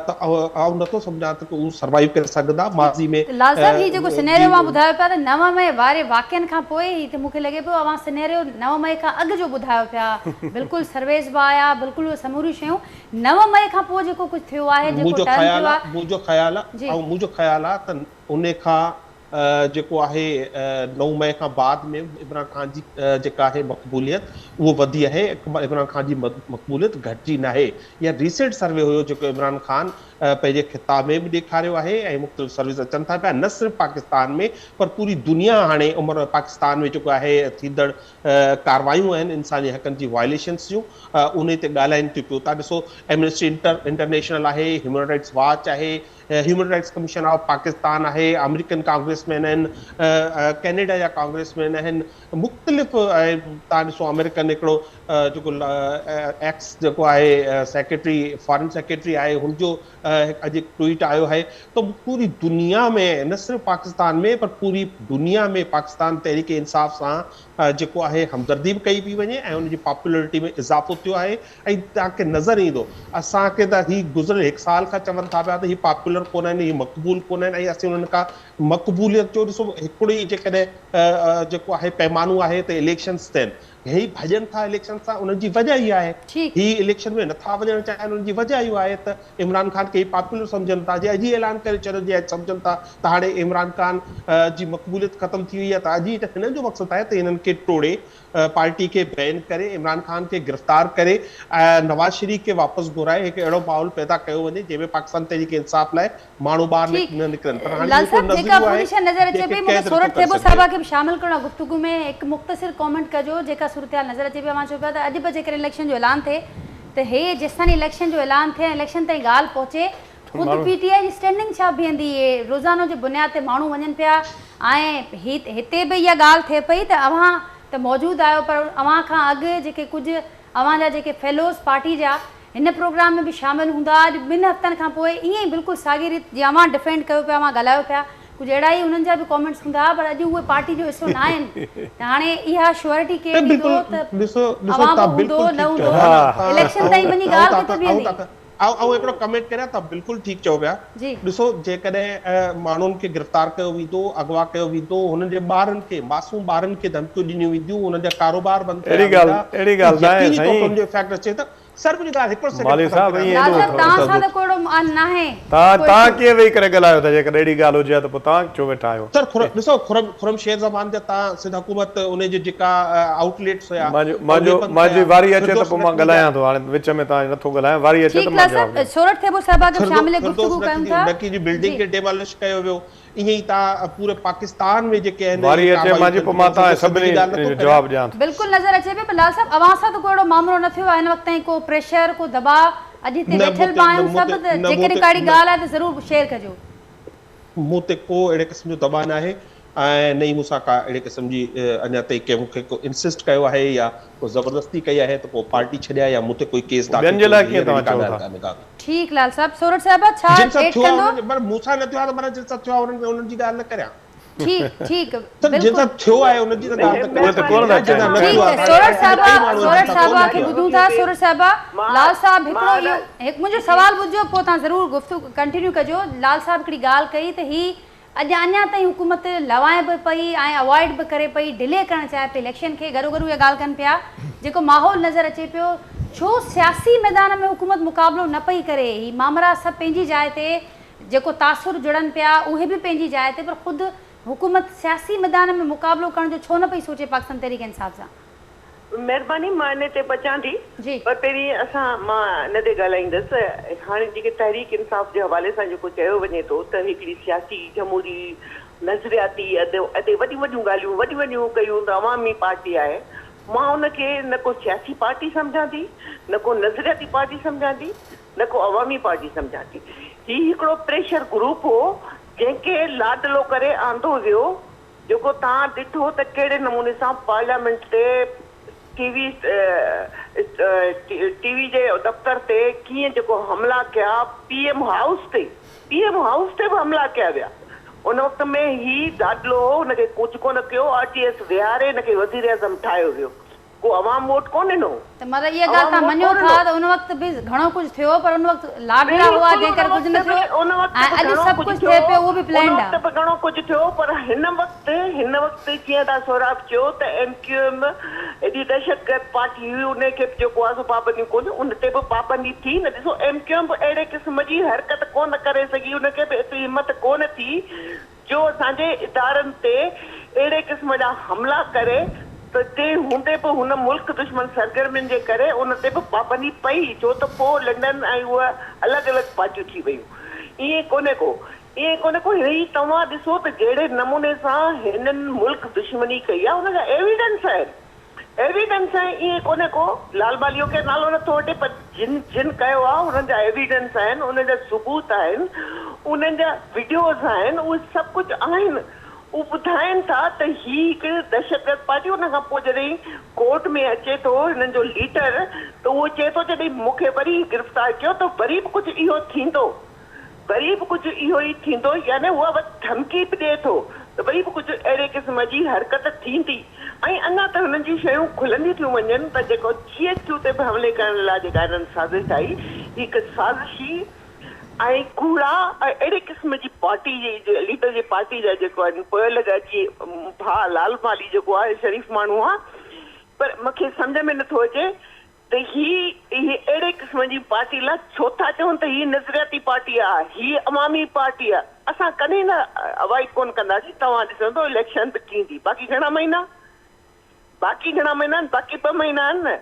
ته آئون نٿو سمجهان ته هو سروائيو ڪري سگهندا ماضي ۾. لال صاحب هي جيڪو سينيريو اوهان ٻڌايو پيا ته 9 مئي واري واقعن کان پوء هي ته مون کي لڳي پيو اوهان سينيريو 9 مئي کان اڳ جو ٻڌايو پيا بلڪل سرويز به آيا بلڪل اهي سموريون شيون 9 مئي کان پوء جيڪو ڪجهه ٿيو آهي جيڪو منهنجو ٽرن خيال ٿيو آ آهي منهنجو خيال آ جي. منهنجو خيال آ ته ان کان جيڪو آهي 9 مئي کان بعد ۾ عمران خان جي جيڪا آهي مقبوليت اهو وڌي آهي عمران خان جي مقبوليت گهٽجي ناهي اها ريسينٽ سروي هيو جيڪو عمران خان پنهنجي خطاب ۾ به ڏيکاريو آهي ۽ مختلف سرويز اچن ٿا پيا نه صرف پاڪستان ۾ پر پوري دنيا هاڻي عمر پاڪستان ۾ جيڪو آهي ٿيندڙ ڪاروايون آهن انساني حقن جي وائليشنس جون انهي تي ڳالهائين ٿيون پيو تان ڏسو ايمنسٽي انٽرنيشنل آهي هيومن رائٽس واچ آهي human rights commission of Pakistan آهي، آمريڪن ڪانگريس مين آهن، ڪينيڊا جا ڪانگريس مين آهن، مختلف توهان ڏسو آمريڪن هڪڙو جيڪو ايڪس جيڪو آهي سيڪريٽري فارن سيڪريٽري آهي هن جو اڄ هڪ ٽوئيٽ آيو آهي ته پوري دنيا ۾ نه صرف پاڪستان ۾ پر پوري دنيا ۾ پاڪستان تحريڪ انصاف سان جيڪو آهي همدردي به ڪئي پئي وڃي ۽ ان جي پاپولرٽي ۾ اضافو ٿيو آهي ۽ توهان کي نظر ايندو اسان کي ته هي گذريل هڪ سال کان چون ٿا پيا ته هي پاپولر ڪونه آهن هي مقبول ڪونه آهن ۽ اسين انهن کان مقبوليت جو ڏسو هڪڙو ئي جيڪڏهن جيڪو آهي پيمانو آهي ته اليڪشنس ٿين هي ڀڄن ٿا اليڪشن سان انهن جي وجه اها آهي هي اليڪشن ۾ نٿا وڃڻ چاهين انهن جي وجه اها آهي ته عمران خان کي هي پاپولر سمجهن ٿا جي اڄ ئي اعلان ڪري ڇڏيو جي اڄ سمجهن ٿا ته هاڻي عمران خان جي مقبوليت ختم ٿي وئي آهي ته اڄ ئي ته هنن جو مقصد آهي ته هنن کي ٽوڙي پارٽي کي بين ڪري عمران خان کي گرفتار ڪري ۽ نواز شريف کي واپس گهرائي هڪ اهڙو ماحول پيدا ڪيو وڃي جنهن ۾ پاڪستان تحريڪ انصاف لاء ماڻهو ٻاهر نه نڪرن پر هاڻي لال اهو هڪڙو صاحب جيڪا نظريو آهي پوزيشن نظر اچي جنهن پئي کي مونکي قيد نٿو سورٺ ڪري ٿيٻو سگهجي. صاحبه کي به شامل ڪرڻو آهي گفتگو ۾ هڪ مختصر ڪامينٽ ڪجو جيڪا صورتحال نظر اچي پئي اوهان چئو پيا ته اڄ به جيڪڏهن اليڪشن جو اعلان ٿئي ته هي جيستائين اليڪشن جو اعلان ٿئي ۽ اليڪشن تائين ڳالهه پهچي خود پي ٽي آء جي اسٽينڊنگ ڇا بيهندي اهي روزانو جي بنياد تي ماڻهو وڃن پيا ۽ هتي به اها ڳالهه ٿئي پئي ته اوهان ته موجود آهيو پر اوهان کان اڳ جيڪي ڪجهه اوهان جا جيڪي فيلوز پارٽي جا هن پروگرام ۾ به شامل هوندا اڄ ٻن هفتن کان پوء ائين ئي بلڪل ساڳي ريت جيئن اوهان ڊفينڊ ڪيو پيا اوهان ڳالهايو پيا ڪجهه اهڙا ئي انهن جا به ڪامينٽس هوندا پر اڄ اهي پارٽي جو حصو نه آهن ته هاڻي اها شوئرٽي ڪير ڏيندو ته اوهان به هوندو نه هوندو اليڪشن تائين وڃي ڳالهه ڪٿي بيهندي. آئون هڪڙو ڪمينٽ ڪريان توهان بلڪل ٺيڪ چئو پيا ڏسو جيڪڏهن ماڻهن کي گرفتار ڪيو ويندو اغوا ڪيو ويندو هنن جي ٻارن کي معصوم ٻارن کي ڌمڪيون ڏنيون وينديون هنن جا ڪاروبار بند ڪيا ويندا يقيني طور تي ان جو افيڪٽ اچي ته سر منهنجي ڳالهه هڪڙو سيڪنڊ مالهي ختم صاحب ڪريان ائين لال ايڏو صاحب اٿو. توهان سان ته ڪو اهڙو ناهي توهان ڪو توهان اشو. ڪيئن ويهي ڪري ڳالهايو ٿا جيڪڏهن اهڙي ڳالهه هجي ها ته پوء توهان ڇو ويٺا آهيو. سر خرم ڏسو خرم خرم شير زمان جا تان سنڌ حڪومت انهي جي جيڪا آئوٽ ليٽس هيا مانجو اهي مانجو بند مانجي ڪيا واري اچي ته فردوس پوء مان نقوي جا ڳالهايان ٿو هاڻي وچ ۾ توهان نٿو ڳالهايان واري اچي ته ٺيڪ مان لال جواب صاحب ڏيان. سورٺ ٿيٻو صاحبه کي به فردو شامل فردوس گفتگو ڪيون نقوي ٿا نقوي جي بلڊنگ جي. کي ڊيمالش ڪيو ويو ائين ئي تان پوري پاڪستان ۾ جيڪي آهن واري اهي اچي ڪاروايون مانجي ٿين پوء ٿيون مان سو توهان سڌي سڀني ڳالهه نٿو جو ڪريان. جواب ڏيان ٿو. بلڪل نظر اچي پيو پر لال صاحب اوهان سان ته ڪو اهڙو مامرو نه ٿيو آهي هن وقت تائين ڪو پريشر ڪو دٻاء اڄ هتي نه ويٺل مون به تي نه آهيون مون سڀ تي ته نه مون جيڪڏهن تي ڪا اهڙي نه ڳالهه آهي ته ضرور شيئر ڪجو. مون تي ڪو اهڙي قسم جو دٻاء ناهي ۽ نه ئي مون سان ڪا اهڙي قسم جي اڃا تائين ڪنهن مون کي ڪو انسسٽ ڪيو آهي يا ڪو زبردستي ڪئي آهي ته ڪو پارٽي ڇڏيان يا مون تي ڪوئي ڪيس ٻين داخل جي ڪيو لاء وڃي ڪيئن هينئر اهڙي توهان ڪا چئو ڳالهه ٿا. ڪانهي ڪا. ٺيڪ لال صاحب سورٺ صاحب ڇا جن سان ايڊ ٿيو آهي ڪندو؟ انهن جي پر مون سان نه ٿيو آهي ته معنيٰ جن سان ٿيو آهي انهن انهن جي ڳالهه نه ڪريان. ٺيڪ ٺيڪ سر جن بلڪل. سان ٿيو آهي انهن جي ته ڳالهه ته اهي ته ڪونه ٿا ڪريان جن سان نه ٺيڪ ٿيو آهي سورٺ صاحبه ڪئي ماڻهو آهن سورٺ جن سان صاحبه ڪونه کي ٿيو آهي. ٻڌون ٿا سورٺ صاحبه لال صاحب هڪڙو اهو هڪ منهنجو سوال ٻڌجو پوء توهان ضرور گفتگو ڪنٽينيو ڪجو لال صاحب هڪڙي ڳالهه ڪئي ته هي اڄ اڃا تائين حڪومت لوائي به پئي ۽ اوائڊ به ڪري پئي ڊلي ڪرڻ چاهي پئي اليڪشن کي گڏو گڏ اها ڳالهه ڪن پيا جيڪو ماحول نظر اچي پيو ڇو سياسي ميدان ۾ حڪومت مقابلو نه پئي ڪري هي مامرا سڀ پنهنجي جاء تي جيڪو تاثر جڙن پيا اهي به پنهنجي جاء تي پر خود حڪومت سياسي ميدان ۾ مقابلو ڪرڻ جو ڇو نه پئي سوچي پاڪستان تحريڪ انصاف سان. مهرباني مان ان تي پچان ٿي پر پهرين اسان مان ان تي ڳالهائيندس هاڻي جيڪي تحريڪ انصاف جي حوالي سان جيڪو چيو وڃي ٿو ته هڪڙي سياسي جمهوري نظرياتي ادي وڏيون وڏيون ڳالهيون وڏيون وڏيون ڪيون ته عوامي پارٽي آهي مان ان کي نه ڪو سياسي پارٽي سمجهان ٿي نه ڪو نظرياتي پارٽي سمجهان ٿي نه ڪو عوامي پارٽي سمجهان ٿي هي هڪڙو پريشر گروپ هو جنهن کي لاڏلو ڪري آندو ويو جيڪو توهان ڏٺو ته ڪهڙي نموني سان پارليامينٽ تي ٽي وي ٽي وي جي دفتر تي ڪيئن جيڪو حملا ڪيا پي ايم هائوس تي پي ايم هائوس تي به حملا ڪيا ويا ان وقت ۾ هي دادلو هو ان کي ڪجهه ڪونه ڪيو آر ٽي ايس ويهاري ان کي وزيراعظم ٺاهيو ويو ڪو عوام ووٽ ڪونه ڏنو. ته مطلب اها ڳالهه عوام توهان ووٽ مڃو ڪونه ٿا ڏنو. ته ان وقت به گهڻو ڪجهه ٿيو پر ان وقت لاڏلا هئا بلڪل جنهن ان ڪري ڪجهه وقت نه به ٿيو ان وقت ۽ به اڄ گهڻو سڀ ڪجهه ڪجهه ٿيو ٿئي پيو اهو به ان پلانڊ وقت آ. به گهڻو ڪجهه ٿيو پر هن وقت هن وقت جيئن ادا سهراب چيو ته ايم ڪيو ايم ايڏي دهشتگرد پارٽي هئي ان کي به جيڪو آ سو پابنديون ڪونه ان تي به پابندي ٿي نه ڏسو ايم ڪيو ايم به اهڙي قسم جي حرڪت ڪونه ڪري سگهي ان کي به ايتري همت ڪونه ٿي جو اسان جي ادارن تي اهڙي قسم جا حملا ڪري ته تنهن هوندي به هن ملڪ دشمن سرگرمين جي ڪري ان تي به پابندي پئي ڇو ته پوء لنڊن ۽ اهي الڳ الڳ پارٽيون ٿي ويون. ائين ڪونهي ڪو ائين ڪونهي ڪو هي توهان ڏسو ته جهڙي نموني سان هنن ملڪ دشمني ڪئي آهي ان جا ايويڊنس آهن. ايويڊنس آهن ائين ڪونهي ڪو لال باليو کي نالو نٿو وٺي پر جن جن ڪيو آهي انهن جا ايويڊنس آهن انهن جا ثبوت آهن انهن جا وڊيوز آهن اهي سڀ ڪجهه آهن اهي ٻڌائين ٿا ته هي هڪ دهشتگرد پارٽي ان کان پوء جڏهن ڪورٽ ۾ اچي ٿو هنن جو ليڊر ته اهو چئي ٿو جڏهن مون کي وري گرفتار ڪيو ته وري به ڪجهه اهو ٿيندو وري به ڪجهه اهو ئي ٿيندو يعني هو ڌمڪي به ڏئي ٿو ته وري به ڪجهه اهڙي قسم جي حرڪت ٿيندي ۽ اڃا ته هنن جون شيون کلنديون ٿيون وڃن ته جيڪو جي ايڇ ڪيو تي به حملي ڪرڻ لاء جيڪا هنن سازش ٺاهي هي هڪ سازشي ۽ ڪوڙا ۽ اهڙي قسم جي پارٽي جي ليڊر جي پارٽي جا جيڪو آهن پوئلڳ جي ڀاء لال مالهي جيڪو آهي شريف ماڻهو آهي. پر مون کي سمجهه ۾ نٿو اچي ته هي هي اهڙي قسم جي پارٽي لاء ڇو ٿا چون ته هي نظرياتي پارٽي آ، هي عوامي پارٽي آ. اسان ڪڏهن نه اوائڊ ڪونه ڪنداسين، توهان ڏسندو اليڪشن به ٿيندي، باقي گهڻا مهينا؟ باقي گهڻا مهينا آهن؟ باقي ٻه مهينا آهن نه.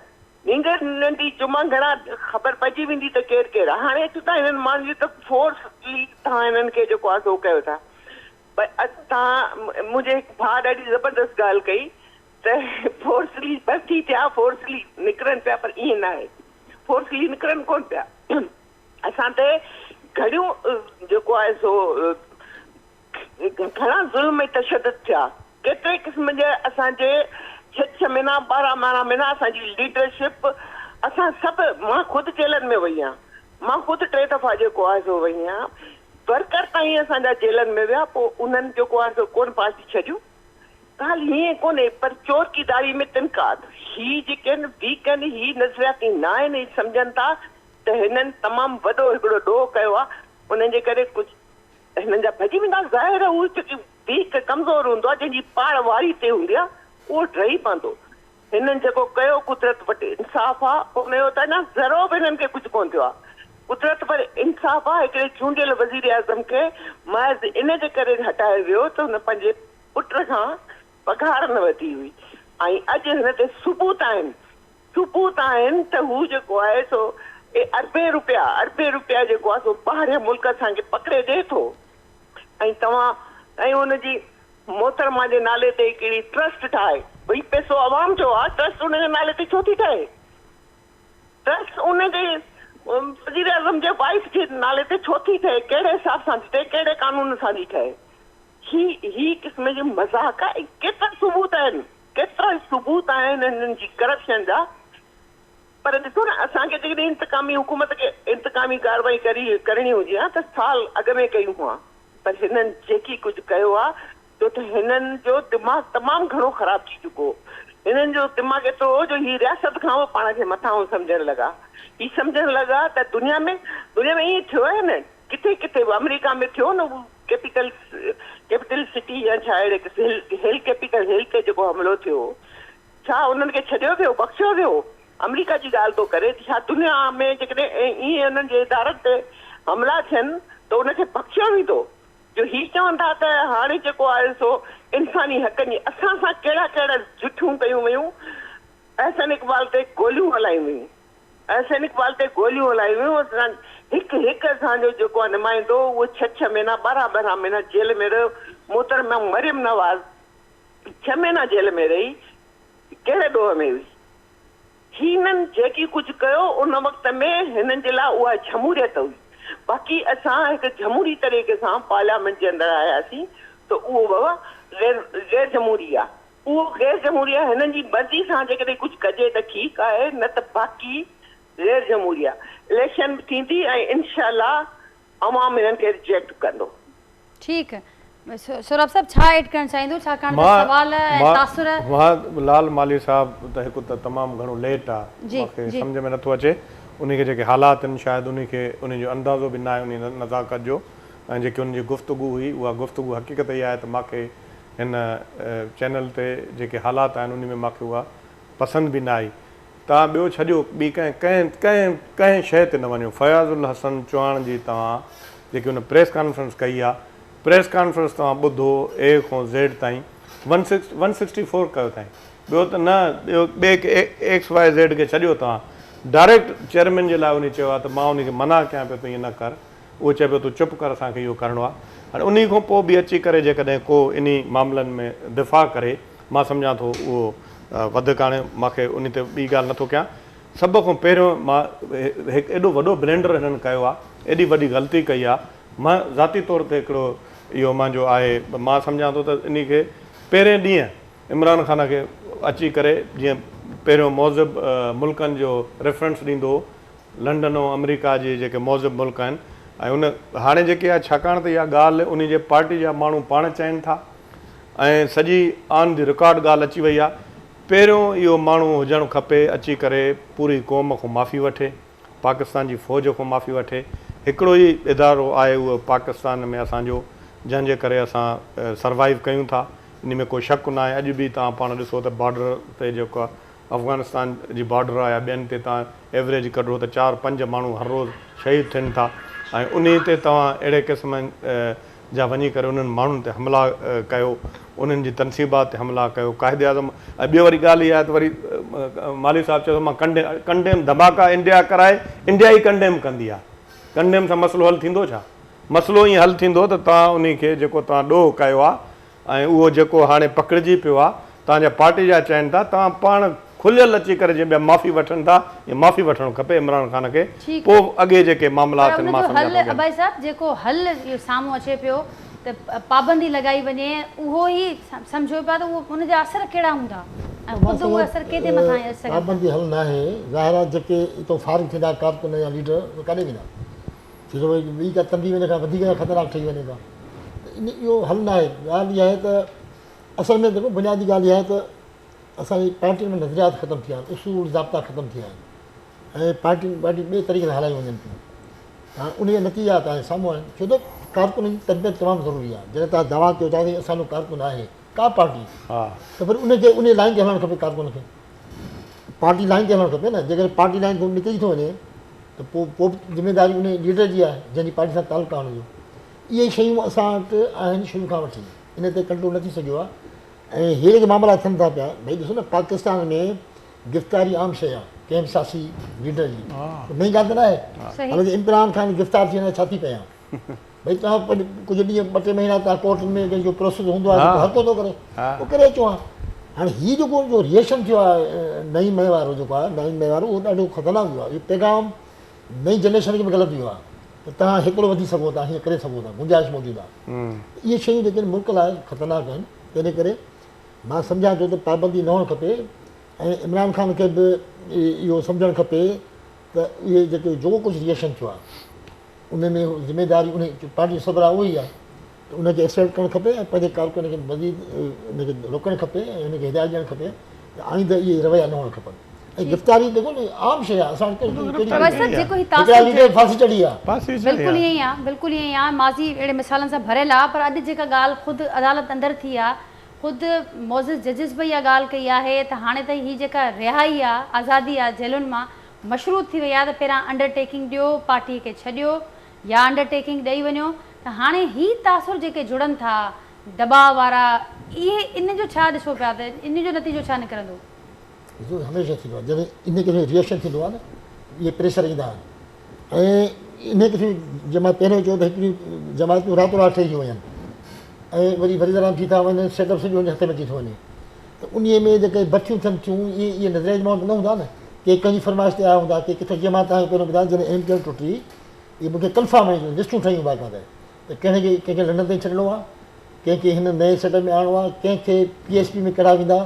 نينگر ننڍي جمعا گهڻا خبر پئجي ويندي ته ڪير ڪير آ. هاڻي اچون ٿا هنن ماڻهن جي ته فورسلي توهان هنن کي جيڪو آ سو ڪيو ٿا. پر توهان منهنجي هڪ ڀاء ڏاڍي زبردست ڳالهه ڪئي ته فورسلي ڀرتي ٿيا فورسلي نڪرن پيا پر ائين ناهي فورسلي نڪرن ڪونه پيا اسان تي گهڻيون جيڪو آهي سو گهڻا ظلم ۽ تشدد ٿيا ڪيتري قسم جا اسان جي ڇهه ڇهه مهينا ٻارهن ٻارهن مهينا اسان جي ليڊرشپ اسان سڀ مان خود جيلن ۾ وئي آهيان مان خود ٽي دفعا جيڪو آهي سو وئي آهيان ورڪر تائين اسان جا جيلن ۾ ويا پوء انهن جيڪو آهي سو ڪونه پارٽي ڇڏيون. ڳالهه هيئن ڪونهي پر چور ڪي داڙهي ۾ تنڪا هي جيڪي آهن ويڪ آهن هي نظرياتي نه آهن هي سمجهن ٿا ته هنن تمام وڏو هڪڙو ڏوهه ڪيو آهي انهن جي ڪري ڪجهه هنن جا ڀڄي ويندا ظاهر آهي هو جيڪي ويڪ ڪمزور هوندو آهي جنهن جي پاڙ واري تي هوندي آهي اهو ڊهي پوندو هنن جيڪو ڪيو قدرت وٽ انصاف آ ان جو ته اڃا ذرو به هنن کي ڪجهه ڪونه ٿيو آ قدرت وٽ انصاف آ هڪڙي چونڊيل وزيراعظم کي محض ان جي ڪري هٽايو ويو ته هن پنهنجي پٽ کان پگهار نه ورتي هئي ۽ اڄ هن تي ثبوت آهن ثبوت آهن ته هو جيڪو آهي سو اربين روپيا اربين روپيا جيڪو آ سو ٻاهرين ملڪ اسان کي پڪڙي ڏئي ٿو ۽ توهان ۽ ان جي محترمه جي نالي تي هڪڙي ٽرسٽ ٺاهي. ڀئي پئسو عوام جو آ ٽرسٽ ان جي نالي تي ڇو ٿي ٺهي؟ ٽرسٽ ان جي وزيراعظم جي وائيف جي نالي تي ڇو ٿي ٺهي؟ ڪهڙي حساب سان ٿي ٺهي؟ ڪهڙي قانون سان ٿي ٺهي؟ هي هي قسم جي مذاق آ ۽ ڪيترا ثبوت آهن ڪيترا ثبوت آهن هنن جي ڪرپشن جا پر ڏسو نه اسان کي جيڪڏهن انتقامي حڪومت کي انتقامي ڪارروائي ڪرڻي هجي ها ته سال اڳ ۾ ڪيون هئا. پر هنن جيڪي ڪجهه ڪيو آ ڇو ته هنن جو دماغ تمام گهڻو خراب ٿي چڪو هو. هنن جو دماغ ايترو هو جو هي رياست کان به پاڻ کي مٿانهون سمجهڻ لڳا. هي سمجهڻ لڳا ته دنيا ۾ دنيا ۾ ائين ٿيو آهي نه ڪٿي ڪٿي به آمريڪا ۾ ٿيو نه هو ڪيپيٽل ڪيپيٽل سٽي يا ڇا اهڙي هل هل ڪيپيٽل هل تي جيڪو حملو ٿيو هو ڇا انهن کي ڇڏيو ويو بخشيو ويو؟ آمريڪا جي ڳالهه ٿو ڪري ته ڇا دنيا ۾ جيڪڏهن ائين انهن جي ادارن تي حملا ٿين ته ان کي بخشيو ويندو؟ جو هي چون ٿا ته هاڻي جيڪو آهي سو انساني حقن جي اسان سان ڪهڙا ڪهڙا جٺيون ڪيون ويون، احسن اقبال تي گوليون هلايون ويون، احسن اقبال تي گوليون هلايون ويون، اسان هڪ هڪ اسان جو جيڪو آهي نمائندو اهو ڇهه ڇهه مهينا ٻارهن ٻارهن مهينا جيل ۾ رهيو، محترمه مريم نواز ڇهه مهينا جيل ۾ رهي ڪهڙي ڏوهه ۾ هئي؟ هنن جيڪي ڪجهه ڪيو ان وقت ۾ هنن جي لاء اها جمهوريت هئي. باقي اسان هڪ جمهوري طريقي سان پارليامينٽ جي اندر آياسين ته اهو بابا غير غير جمهوري آ. اهو غير جمهوري آ هنن جي مرضي سان جيڪڏهن ڪجهه ڪجي ته ٺيڪ آهي نه ته باقي غير جمهوري آ. اليڪشن به ٿيندي ۽ انشاء الله عوام هنن کي رجيڪٽ ڪندو. ٺيڪ سهراب صاحب ڇا ايڊ ڪرڻ چاهيندو ڇاڪاڻ ته سوال ۽ تاثر. مان لال مالهي صاحب ته هڪ ته تمام گهڻو ليٽ آ مونکي سمجهه ۾ نٿو اچي انهي کي جيڪي حالات آهن شايد انهي کي انهي جو اندازو به ناهي انهي نزاڪت جو ۽ جيڪي انهن جي گفتگو هئي اها گفتگو حقيقت اها آهي ته ماکي هن چينل تي جيڪي حالات آهن انهي ۾ ماکي اها پسند به نه آئي توهان ٻيو ڇڏيو ٻي ڪنهن ڪنهن ڪنهن ڪنهن شيء تي نه وڃو فياض الحسن چوهاڻ جي توهان جيڪي ان پريس ڪانفرنس ڪئي آ پريس ڪانفرنس توهان ٻڌو اي کان زيڊ تائين one six one sixty four ڪيو اٿائين ٻيو ته نه ٻيو ٻئي ايڪس واء زيڊ کي ڇڏيو توهان ڊائريڪٽ چيئرمين جي لاء انهي چيو آ ته مان انهي کي منع ڪيان پيو تون ائين نه ڪر اهو چئي پيو تون چپ ڪر اسان کي اهو ڪرڻو آ هاڻي انهي کان پوء به اچي ڪري جيڪڏهن ڪو انهي معاملن ۾ دفاع ڪري مان سمجهان ٿو اهو وڌيڪ هاڻي مان کي انهي تي ٻي ڳالهه نٿو ڪيان. سڀ کان پهريون مان هڪ ايڏو وڏو بلينڊر هنن ڪيو آ، ايڏي وڏي غلطي ڪئي آ، مان ذاتي طور تي هڪڙو اهو مانجو آهي مان سمجهان ٿو ته انهي کي پهرين ڏينهن عمران خان کي اچي ڪري جيئن پهريون مهذب ملڪن جو ريفرنس ڏيندو هو لنڊن ۽ آمريڪا جي جيڪي مهذب ملڪ آهن ۽ ان هاڻي جيڪي آهي ڇاڪاڻ ته اها ڳالهه انهي جي پارٽي جا ماڻهو پاڻ چين ٿا ۽ سڄي آن the record ڳالهه اچي وئي آهي پهريون اهو ماڻهو هجڻ کپي اچي ڪري پوري قوم کان معافي وٺي پاڪستان جي فوج کان معافي وٺي هڪڙو ئي ادارو آهي اهو پاڪستان ۾ اسان جو جنهن جي ڪري اسان سروائيو ڪيون ٿا انهي ۾ ڪو شڪ ناهي اڄ به توهان پاڻ ڏسو ته بارڊر تي جيڪا افغانستان جي بارڊر آ يا ٻين تي توهان ايوريج ڪڍو ته چار پنج ماڻهو هر روز شهيد ٿين ٿا ۽ انهي تي توهان اهڙي قسم جا وڃي ڪري انهن ماڻهن تي حملا ڪيو انهن جي تنصيبات تي حملا ڪيو قائد اعظم ۽ ٻيو وري ڳالهه اها آهي ته وري مالهي صاحب چيو ته مان ڪنڊيم ڌماڪا انڊيا ڪرائي انڊيا ئي ڪنڊيم ڪندي آهي ڪنڊيم سان مسئلو حل ٿيندو ڇا؟ مسئلو ائين حل ٿيندو ته توهان انهي کي جيڪو توهان ڏوهه ڪيو آهي ۽ اهو جيڪو هاڻي پڪڙجي پيو آ، توهان جا پارٽي جا چئن ٿا، توهان پاڻ کليل اچي ڪري جيئن ٻيا معافي وٺن ٿا، ائين معافي وٺڻ کپي عمران خان کي، ٺيڪ پوء اڳي جيڪي معاملا پر ٿين ان مان جو سمجهان حل ٿو ٻين. ابائي صاحب جيڪو حل اهو سامهون اچي پيو ته پابندي لڳائي وڃي اهو ئي سمجهو پيا ته اهو ان جا اثر ڪهڙا هوندا ۽ مان خود اهي اثر ڪنهن جي مٿان اچي سگهن ٿا. پابندي حل ناهي، ظاهر آ جيڪي اتان فارغ ٿيندا ڪارڪن يا ليڊر اهي ڪاڏي ويندا؟ ٿي ٿو وري ٻي ڪا تنظيم ان کان وڌيڪ خطرناڪ ٺهي وڃي ڪا ته ان اهو حل ناهي. ڳالهه اها آهي ته اصل ۾ جيڪو بنيادي ڳالهه اها آهي ته اسان جي پارٽين ۾ نظريات ختم ٿي ويا آهن، اصول ضابطا ختم ٿي ويا آهن ۽ پارٽيون پارٽيون ٻئي طريقي سان هلايون وڃن ٿيون. هاڻي ان جا نتيجا توهان جي سامهون آهن ڇو ته ڪارڪنن جي تربيت تمام ضروري آهي. جڏهن توهان دعويٰ ڪيو ٿا ته اسان جو ڪارڪن آهي ڪا پارٽي ته وري ان کي ان لائين تي هلڻ کپي ڪارڪن کي. پارٽي لائين تي هلڻ کپي نه جيڪڏهن پارٽي لائين کان نڪري ٿو وڃي ته پوء پوء به ذميواري ان ليڊر جي آهي جنهن جي پارٽي سان تعلق آهي ان جو. اهي شيون اسان وٽ آهن شروع کان وٺي ان تي ڪنٽرول نه ٿي سگهيو آهي ۽ هي جيڪي معاملا ٿين ٿا پيا ڀئي ڏسو نه پاڪستان ۾ گرفتاري عام شيء آهي ڪنهن به سياسي ليڊر جي نئين ڳالهه ته نه آهي حالانڪه عمران خان گرفتار ٿي وڃي ڇا ٿي پئي آهي ڀئي توهان ڪجهه ڏينهن ٻه ٽي مهينا توهان ڪورٽن ۾ جيڪو پروسيس هوندو آهي جيڪو هر ڪو ٿو ڪري اهو ڪري اچو ها هاڻي هي جيڪو جو ريئڪشن ٿيو آهي نئين مئي وارو جيڪو آهي نائين مئي وارو اهو ڏاڍو خطرناڪ ويو آهي اهو پيغام نئين جنريشن کي به غلط ويو آهي ته توهان هيترو وڌي سگهو ٿا هيئن ڪري سگهو ٿا گنجائش موجود آهي اهي شيون جيڪي آهن ملڪ لاء خطرناڪ آهن تنهن ڪري مان سمجهان ٿو ته پابندي نه هئڻ کپي ۽ عمران خان کي به اهو سمجهڻ کپي ته اهي جيڪي جو ڪجهه ريئڪشن ٿيو آهي ان ۾ ذميداري ان پارٽي جو سربراهه اهو ئي آهي ته ان کي ايڪسيپٽ ڪرڻ کپي ۽ پنهنجي ڪارڪن کي مزيد ان کي روڪڻ کپي ۽ ان کي هدايت ڏيڻ کپي ته آئنده اهي رويا نه هئڻ کپن ۽ گرفتاري ڏسو نه عام شيء آهي اسان وٽ ڪهڙي هڪڙا ليڊر ڦاسي چڙهي آهي. بلڪل ائين ئي آهي بلڪل ائين ئي آهي ماضي اهڙي مثالن سان ڀريل آهي پر اڄ جيڪا ڳالهه خود عدالت اندر ٿي آهي خود معزز ججز به اها ڳالهه ڪئي آهي ته هاڻي ته هي جيڪا رهائي آهي آزادي آهي جيلن مان مشروط ٿي وئي آهي ته پهريان انڊر ٽيڪنگ ڏيو پارٽي کي ڇڏيو يا انڊر ٽيڪنگ ڏئي وڃو ته هاڻي هي تاثر جيڪي جڙن ٿا دٻاء وارا اهي ان جو ڇا ڏسو پيا ته ان جو نتيجو ڇا نڪرندو؟ ڏسو هميشه ٿيندو آهي جڏهن انهي قسم جو ريئڪشن ٿيندو آهي نه اهي پريشر ايندا آهن ۽ انهي قسم جي مان پهريون چيو ته هڪڙيون جماعتون راتو رات ٺهي ٿيون وڃن ۽ وري وزيراعظم ٿي ٿا وڃن سيٽ اپ سڄو هن جي هٿ ۾ اچي ٿو وڃي ته انهي ۾ جيڪي ڀرتيون ٿين ٿيون اهي اهي نظرياتي ماڻهو ته نه هوندا نه ڪي ڪنهن جي فرمائش تي آيا هوندا ڪي ڪٿي جيئن مان توهان کي پهريون ٻڌايو جڏهن ايم ڪيو ايم ٽٽي اهي مون کي ڪنفرم آهن لسٽون ٺهيون باقاعده ته ڪنهن کي ڪنهن کي لنڊن تائين ڇڏڻو آهي ڪنهن کي هن نئين سيٽ اپ ۾ آڻڻو آهي ڪنهن کي پي ايس پي ۾ ڪهڙا ويندا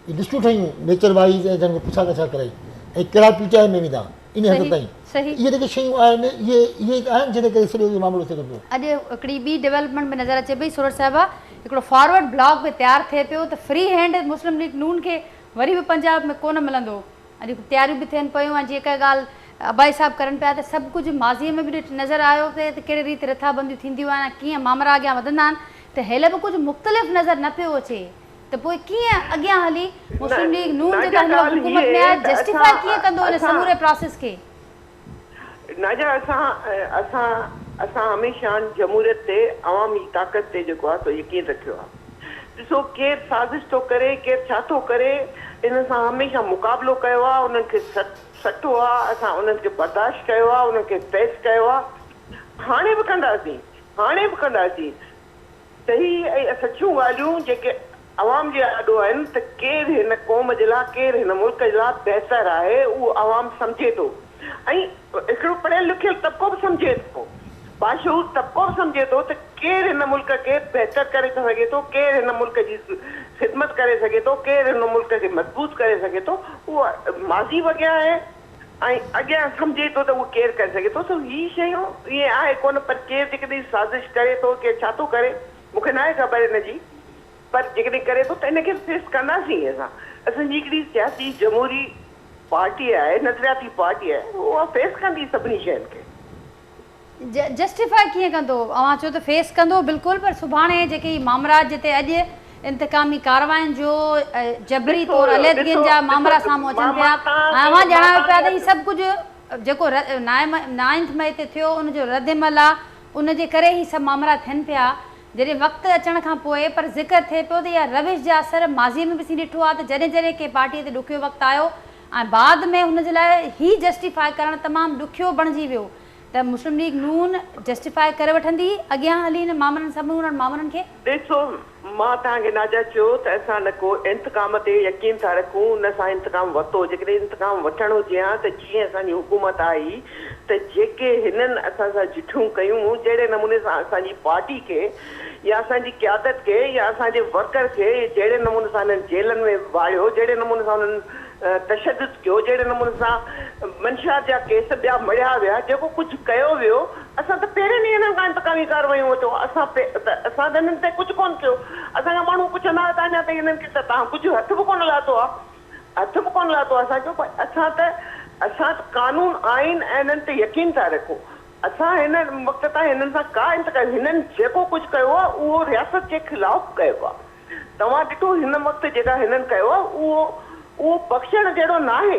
اهي لسٽون ٺهيون نيچر وائيز ۽ جن کان پڇا ڳاڇا ڪرائي ۽ ڪهڙا پي ٽي آء ۾ ويندا ان حد تائين اهي جيڪي شيون آهن اهي اهي آهن جنهن جي ڪري سڄو اهو معاملو ٿئي ٿو پيو. اڄ هڪڙي ٻي ڊولپمينٽ به نظر اچي پئي سورٺ صاحبه هڪڙو فارورڊ بلاڪ به تيار ٿئي پيو ته فري هينڊ مسلم ليگ نون کي وري به پنجاب ۾ ڪونه ملندو اڄ تياريون به ٿين پيون ۽ جيڪا ڳالهه ابائي صاحب ڪرن پيا ته سڀ ڪجهه ماضي ۾ به ڏٺ نظر آيو پئي ته ڪهڙي ريت رٿابنديون ٿينديون آهن ۽ ڪيئن مامرا اڳيان وڌندا آهن ته هيل به ڪجهه مختلف نظر نه پيو اچي ته پوء ڪيئن اڳيان هلي مسلم ليگ نون جيڪا هن وقت حڪومت ۾ آهي جسٽيفائي ڪيئن ڪندو ان سموري پراسيس کي؟ ناجا اسان اسان اسان هميشه جمهوريت تي عوامي طاقت تي جيڪو آهي سو يقين رکيو آهي ڏسو ڪير سازش ٿو ڪري ڪير ڇا ٿو ڪري ان سان هميشه مقابلو ڪيو آهي انهن کي سٽو آهي اسان انهن کي برداشت ڪيو آهي انهن کي فيس ڪيو آهي هاڻي به ڪنداسين هاڻي به ڪنداسين صحيح ۽ سچيون ڳالهيون جيڪي عوام جي آڏو آهن ته ڪير هن قوم جي لاء ڪير هن ملڪ جي لاء بهتر آهي اهو عوام سمجهي ٿو ۽ هڪڙو پڙهيل لکيل طبقو به سمجهي ٿو باشعور طبقو به سمجهي ٿو ته ڪير هن ملڪ کي بهتر ڪري سگهي ٿو ڪير هن ملڪ جي خدمت ڪري سگهي ٿو ڪير هن ملڪ کي مضبوط ڪري سگهي ٿو اهو ماضي به اڳيان آهي ۽ اڳيان سمجهي ٿو ته اهو ڪير ڪري سگهي ٿو سو هي شيون ائين آهي ڪونه پر ڪير جيڪڏهن سازش ڪري ٿو ڪير ڇا ٿو ڪري مون کي ناهي خبر ان جي پر جيڪڏهن ڪري ٿو ته ان کي فيس ڪنداسين اسان اسان جي هڪڙي سياسي جمهوري پارٽي آهي نظرياتي پارٽي آهي اها فيس ڪندي سڀني شين کي. جسٽيفاء ڪيئن ڪندو؟ اوهان چيو ته فيس ڪندو بلڪل پر سڀاڻي جيڪي هي مامرات جتي اڄ انتقامي ڪاررواين جو جبري طور عليحدگين جا مامرا سامهون اچن پيا ۽ اوهان ڄاڻايو پيا ته هي سڀ ڪجهه جيڪو نائنٿ مئي تي ٿيو ان جو ردعمل آ ان جي ڪري هي سڀ مامرا ٿين پيا جڏهن وقت اچڻ کان پوء پر ذڪر ٿئي پيو ته اها روش جا اثر ماضي ۾ به اسين ڏٺو آ ته جڏهن جڏهن ڪنهن پارٽي تي ڏکيو وقت آيو ۽ بعد ۾ هن جي لاء هي جسٽيفاء ڪرڻ تمام ڏکيو بڻجي ويو ته مسلم ليگ نون جسٽيفاء ڪري وٺندي اڳيان هلي هن مامرن سمورن مامرن کي. ڏسو مان توهان کي ناجا چيو ته اسان نه ڪو انتقام تي يقين ٿا رکون نه اسان انتقام ورتو جيڪڏهن انتقام وٺڻ هجي ها ته جيئن اسان جي حڪومت آئي ته جيڪي هنن اسان سان جٺيون ڪيون جهڙي نموني سان اسان جي پارٽي کي يا اسان جي قيادت کي يا اسان جي ورڪر کي جهڙي نموني سان هنن جيلن ۾ واڙيو جهڙي نموني سان انهن تشدد ڪيو، جهڙي نموني سان منشيات جا ڪيس ٻيا مڙهيا ويا، جيڪو ڪجهه ڪيو ويو، اسان ته پهرين ڏينهن انهن کان انتقامي ڪارروايون ورتيون، اسان ته اسان ته انهن تي ڪجهه ڪونه ڪيو، اسان کان ماڻهو پڇندا هئا ته اڃا تائين انهن کي ته توهان ڪجهه هٿ به ڪونه لاتو آهي، هٿ به ڪونه لاتو آهي، اسان چيو ڀائي اسان ته اسان ته قانون آئين ۽ انهن تي يقين ٿا رکون، اسان هن وقت تائين هنن سان ڪا انتقامي هنن جيڪو ڪجهه ڪيو آهي اهو رياست جي خلاف ڪيو آهي. توهان ڏٺو هن وقت جيڪا هنن ڪيو آهي اهو اهو بخشڻ جهڙو ناهي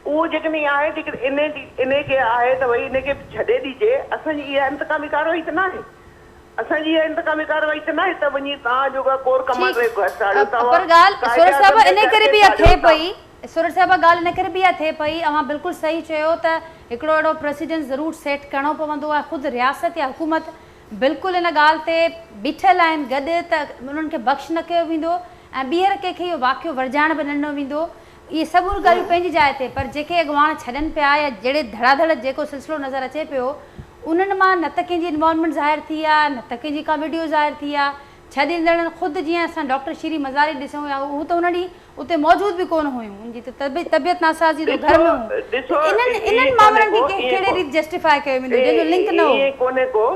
اهو جيڪڏهن آهي جيڪڏهن انهي جي انهي کي آهي ته ڀئي انهي کي ڇڏي ڏجي اسان جي اها انتقامي ڪارروائي ته ناهي اسان جي اها انتقامي ڪارروائي ته ناهي ته وڃي توهان جو ڪور ڪمانڊر جو گهر ساڙيو ٺيڪ پر توهان ڳالهه قائد سورٺ صاحب اعظم جي انهي گهر ڪري کي به اها ساڙيو ٿئي ٿا. پئي سورٺ صاحب ڳالهه ان ڪري به اها ٿئي پئي اوهان بلڪل صحيح چيو ته هڪڙو اهڙو پريسيڊنس ضرور سيٽ ڪرڻو پوندو ۽ خود رياست يا حڪومت بلڪل ان ڳالهه تي بيٺل آهن گڏ ته انهن کي بخش نه ڪيو ويندو ۽ ٻيهر ڪنهن کي اهو واقعو ورجائڻ به نه ڏنو ويندو. اهي سموريون ڳالهيون پنهنجي جاء تي پر جيڪي اڳواڻ ڇڏن پيا يا جهڙي ڌڙا ڌڙ جيڪو سلسلو نظر اچي پيو انهن مان نه ته ڪنهن جي انوالومينٽ ظاهر ٿي آهي نه ته ڪنهن جي ڪا وڊيو ظاهر ٿي آهي. ڇڏيندڙن خود جيئن اسان ڊاڪٽر شيرين مزاري ڏسون يا هو ته ان ڏينهن اتي موجود به ڪونه هيون، ان جي ته طبيعت ناساز هئي ته گهر ۾ هيون ڏسو ته انهن ائين انهن ڪونهي مامرن ڪو کي ائين ڪهڙي ڪو ريت جسٽيفاء ڪيو ويندو جنهن جو لنڪ نه هو. ائين ڪونهي ڪو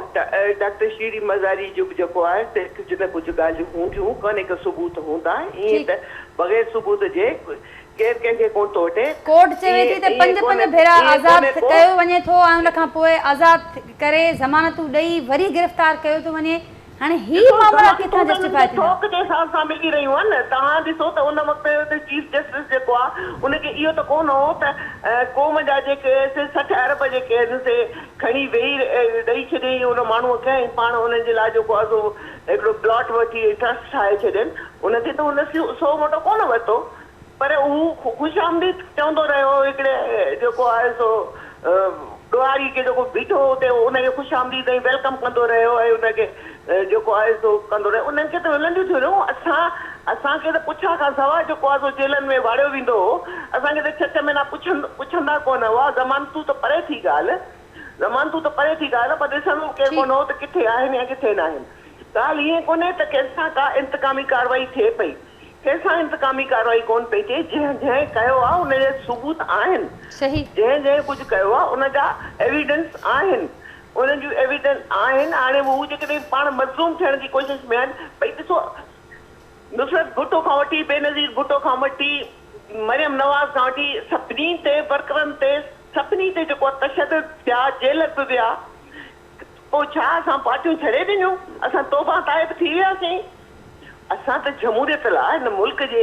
ڊاڪٽر شيرين مزاري جو به جيڪو آهي ته ڪجهه نه ڪجهه ڳالهيون هونديون ڪونهي ڪو ثبوت هوندا ائين ٺيڪ. ته بغير ثبوت جي ڪير ڪنهن کي ڪونه ٿو وٺي ڪورٽ چوي ائين ٿي ته ائين پنج پنج ڪونهي ڀيرا ائين آزاد ڪونهي ڪو. ڪيو وڃي ٿو ۽ ان کان پوء آزاد ڪري ضمانتون ڏئي وري گرفتار ڪيو ٿو وڃي هاڻي هي ڏسو مامرا ضمانتون ڪٿان ته انهن جسٽيفاء کي ٿيندا؟ ٿوڪ جي حساب سان ملي رهيون آهن نه توهان ڏسو ته ان وقت جو چيف جسٽس جيڪو آهي ان کي اهو ته ڪونه هو ته قوم جا جيڪي سي 60 ارب جيڪي آهن سي کڻي ويهي ڏئي ڇڏيائين ان ماڻهوء کي ۽ پاڻ انهن جي لاء جيڪو آهي سو هڪڙو پلاٽ وٺي ٽرسٽ ٺاهي ڇڏين ان کي ته هن سو موٽو ڪونه ورتو پر هو خوش آمديد چوندو رهيو هڪڙي جيڪو آهي سو ڏوهاري کي جيڪو بيٺو هو اتي ان کي خوش آمديد ۽ welcome ڪندو رهيو ۽ ان کي جيڪو آهي سو ڪندو رهيو انهن کي ته ملنديون ٿيون رهيون اسان اسان کي ته پڇا کان سواء جيڪو آهي سو جيلن ۾ واڙيو ويندو هو اسان کي ته ڇهه ڇهه مهينا پڇن پڇندا ڪونه هئا ضمانتون ته پري ٿي ڳالهه ضمانتون ته پري ٿي ڳالهه پر ڏسندو به ڪير ڪونه هو ته ڪٿي آهن يا ڪٿي ناهن ڳالهه ائين ڪونهي ته ڪنهن سان ڪا انتقامي ڪارروائي ٿئي پئي. ڪنهن سان انتقامي ڪارروائي ڪونه پئي ٿئي، جنهن جنهن ڪيو آهي ان جا ثبوت آهن، جنهن جنهن ڪجهه ڪيو آهي ان جا ايويڊنس آهن، انهن جون ايويڊنس آهن، هاڻي هو جيڪڏهن پاڻ مظلوم ٿيڻ جي ڪوشش ۾ آهن، ڀئي ڏسو نصرت ڀٽو کان وٺي بينظير ڀٽو کان وٺي مريم نواز کان وٺي سڀني تي ورڪرن تي سڀني تي جيڪو آهي تشدد ٿيا جيل به ويا، پوء ڇا اسان پارٽيون ڇڏي ڏنيون؟ اسان توبهه تائب ٿي وياسين؟ اسان ته جمهوريت لاء هن ملڪ جي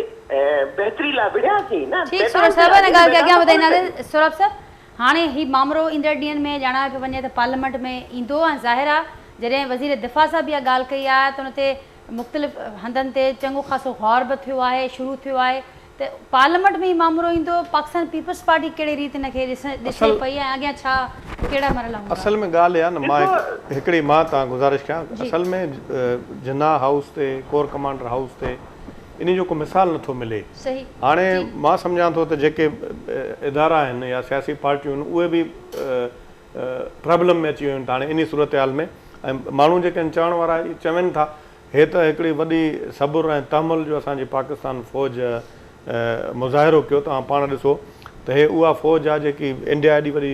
بهتري لاء وڙهياسين نه، ٺيڪ ميدان سورڀ صاحب ان ٿياسين، ڳالهه کي ميدان اڳيان ته ڪونه وڌائينداسين. ڇڏيو. سورڀ صاحب هاڻي هي مامرو ايندڙ ڏينهن ۾ ڄاڻايو پيو وڃي ته پارليامينٽ ۾ ايندو ۽ ظاهر آهي جڏهن وزير دفاع صاحب اها ڳالهه ڪئي آهي ته ان تي مختلف هنڌن تي چڱو خاصو غور به ٿيو آهي شروع ٿيو آهي ته پارليامينٽ ۾ هي مامرو ايندو، پاڪستان پيپلز پارٽي ڪهڙي ريت ان کي ڏسي پئي ۽ اڳيان ڇا ڪهڙا مرحلا هوندا؟ اصل ۾ ڳالهه اها نه مان هڪڙي مان تان گذارش ڪيان اصل ۾ جناح هائوس تي ڪور ڪمانڊر هائوس تي انهي جو ڪو مثال نٿو ملي هاڻي مان سمجهان ٿو ته جيڪي ادارا آهن يا سياسي پارٽيون آهن اهي به پرابلم ۾ اچي ويون آهن ته هاڻي انهي صورتحال ۾ ۽ ماڻهو جيڪي آهن چوڻ وارا چون ٿا هي ته هڪڙي وڏي صبر ۽ تحمل جو اسان جي پاڪستان فوج مظاهرو ڪيو توهان پاڻ ڏسو ته هي اها فوج آ جيڪي انڊيا ايڏي وڏي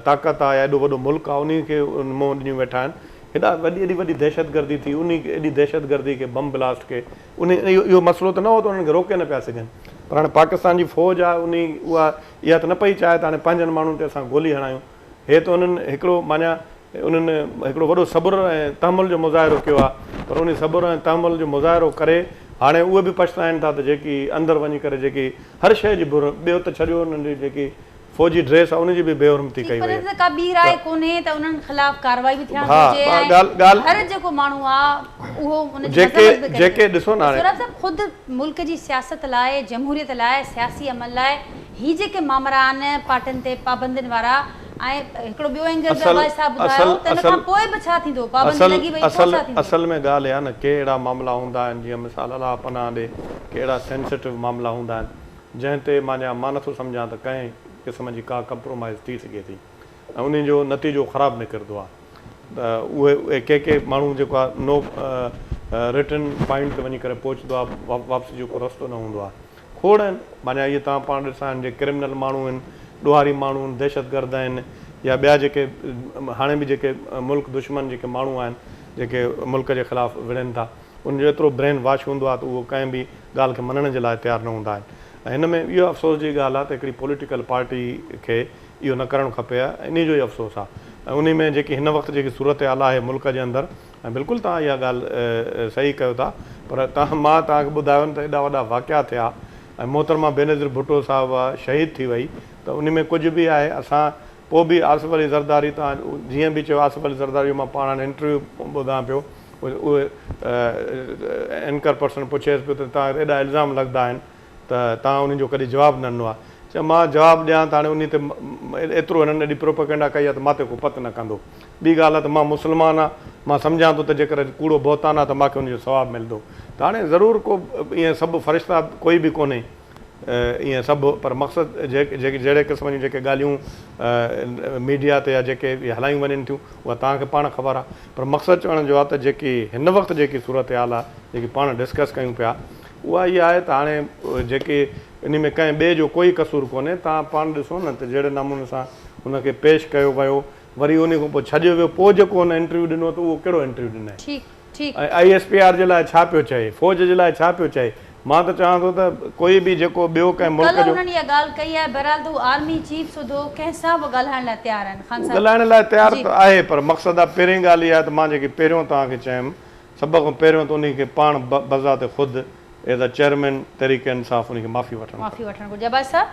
طاقت آ يا ايڏو وڏو ملڪ آ انهي کي منهن ڏنيون ويٺا آهن هيڏا وڏي ايڏي وڏي دهشتگردي ٿي انهي ايڏي دهشتگردي کي بم بلاسٽ کي انهي اهو مسئلو ته نه هو ته انهن کي روڪي نه پيا سگهن پر هاڻي پاڪستان جي فوج آ انهي اها اها ته نه پئي چاهي ته هاڻي پنهنجن ماڻهن تي اسان گولي هڻايون هي ته انهن هڪڙو معنيٰ انهن هڪڙو وڏو صبر ۽ تحمل جو مظاهرو ڪيو آهي ته پر انهي صبر ۽ تحمل جو مظاهرو ڪري هاڻي اهي به پڇتائن ٿا ته جيڪي اندر وڃي ڪري جيڪي هر شيء جي بر ٻيو ته ڇڏيو انهن جي جيڪي فوجي ڊريس آهي ان جي به بي حرمتي ٺيڪ ڪئي پر وئي ان تي ڪا ٻي آهي راء ته ڪونهي ته انهن خلاف ڪارروائي به ٿيڻ ها گهرجي ۽ ڳالهه ڳالهه هر جيڪو ماڻهو آ اهو ان جي جيڪي مذمت به ڪري ٿو جيڪي ڏسو نه ته هاڻي سهراب صاحب خود ملڪ جي سياست لاء جمهوريت لاء سياسي عمل لاء هي جيڪي مامرا آهن پارٽين تي پابندين وارا ۽ هڪڙو ٻيو اينگل به اصل عباسي صاحب ٻڌايو اصل ته ان اصل کان پوء به ڇا ٿيندو پابندي اصل لڳي وئي پوء اصل ڇا ٿيندو؟ اصل ۾ ڳالهه اها نه ڪي اهڙا معاملا هوندا آهن جيئن مثال الله پناهه ڏي ڪي اهڙا سينسيٽو معاملا هوندا آهن جنهن تي معنيٰ مان نٿو سمجهان ته ڪنهن قسم جي ڪا ڪمپرومائيز ٿي سگهي ٿي ۽ انهي جو نتيجو خراب نڪرندو آهي ته اهي ڪي ڪي ماڻهو جيڪو آهي نو ريٽرن پوائنٽ تي وڃي ڪري پهچندو آهي واپسي جو ڪو رستو نه هوندو آهي کوڙ آهن معنيٰ اهي توهان پاڻ ڏسا آهن جيڪي ڪرمنل ماڻهو آهن ڏوهاري ماڻهو آهن دهشتگرد آهن يا ٻيا جيڪي هاڻي به جيڪي ملڪ دشمن جيڪي ماڻهو آهن جيڪي ملڪ جي خلاف وڙهن ٿا ان جو ايترو برين واش هوندو آهي ته اهو ڪنهن به ڳالهه کي مڃڻ جي لاء تيار نه هوندا آهن ۽ هن ۾ اهو افسوس جي ڳالهه آهي ته هڪڙي پوليٽيڪل پارٽي کي اهو نه ڪرڻ کپي ها انهي جو ئي افسوس آهي ۽ انهي ۾ جيڪي هن وقت جيڪي صورتحال آهي ملڪ جي اندر ۽ بلڪل توهان اها ڳالهه صحيح ڪيو ٿا پر توهان مان توهان کي ٻڌايو نه ته ايڏا وڏا واقعا ٿيا ۽ محترمه بينظير ڀٽو صاحبه شهيد ٿي وئي ته انهي ۾ ڪجهه به آهي اسان پوء به آصف علي زرداري توهان جيئن به چيو آصف علي زرداري جو مان پاڻ هاڻي انٽرويو ٻڌان پيو اهي اينڪر پرسن پڇيس پيو ته توهان تي ايڏا الزام لڳندا آهن ته توهان انهن جو ڪڏهن جواب نه ڏنو آهي. چيو مان جواب ڏيان ته هاڻي انهي تي ايترو هنن ايڏي پروپيگنڊا ڪئي آهي ته مان تي ڪو پت نه ڪندو. ٻي ڳالهه آهي ته مان مسلمان آهيان مان سمجهان ٿو ته جيڪر ڪوڙو بهتان آهي ته مان کي ان جو ثواب ملندو. ته هاڻي ضرور ڪو ائين سڀ فرشتا ڪوئي به ڪونهي. ائين سڀ پر مقصد جهڙي قسم جون جيڪي ڳالهيون ميڊيا تي يا جيڪي هلايون وڃن ٿيون اها توهان کي پاڻ خبر آهي پر مقصد چوڻ جو آهي ته جيڪي هن وقت جيڪي صورتحال آهي جيڪي پاڻ ڊسڪس ڪيون پيا اها اها آهي ته هاڻي جيڪي انهي ۾ ڪنهن ٻئي جو ڪوئي قصور ڪونهي توهان پاڻ ڏسو نه ته جهڙي نموني سان هن کي پيش ڪيو ويو وري انهي کان پوء ڇڏيو ويو پوء جيڪو هن انٽرويو ڏنو ته اهو ڪهڙو انٽرويو ڏنائين ٺيڪ ٺيڪ. ۽ I S P R جي لاء ڇا پيو چئي، فوج جي لاء ڇا پيو چئي، مان ته چوان ٿو ته ڪوئي به جيڪو ٻيو ڪنهن ملڪ ڪلهه جو. انهن اها ڳالهه ڪئي آهي بهرحال ته هو آرمي چيف سوڌو ڪنهن سان به ڳالهائڻ لاء تيار آهن خان هو صاحب ڳالهائڻ لاء تيار جي. ته آهي پر مقصد آهي پهرين ڳالهه اها آهي ته مان جيڪي پهريون توهان کي چيم سڀ کان پهريون ته انهي کي پاڻ بذات خود as a chairman Tehreek Insaf انهي کي معافي وٺڻ معافي کپي. وٺڻ گهرجي عباسي صاحب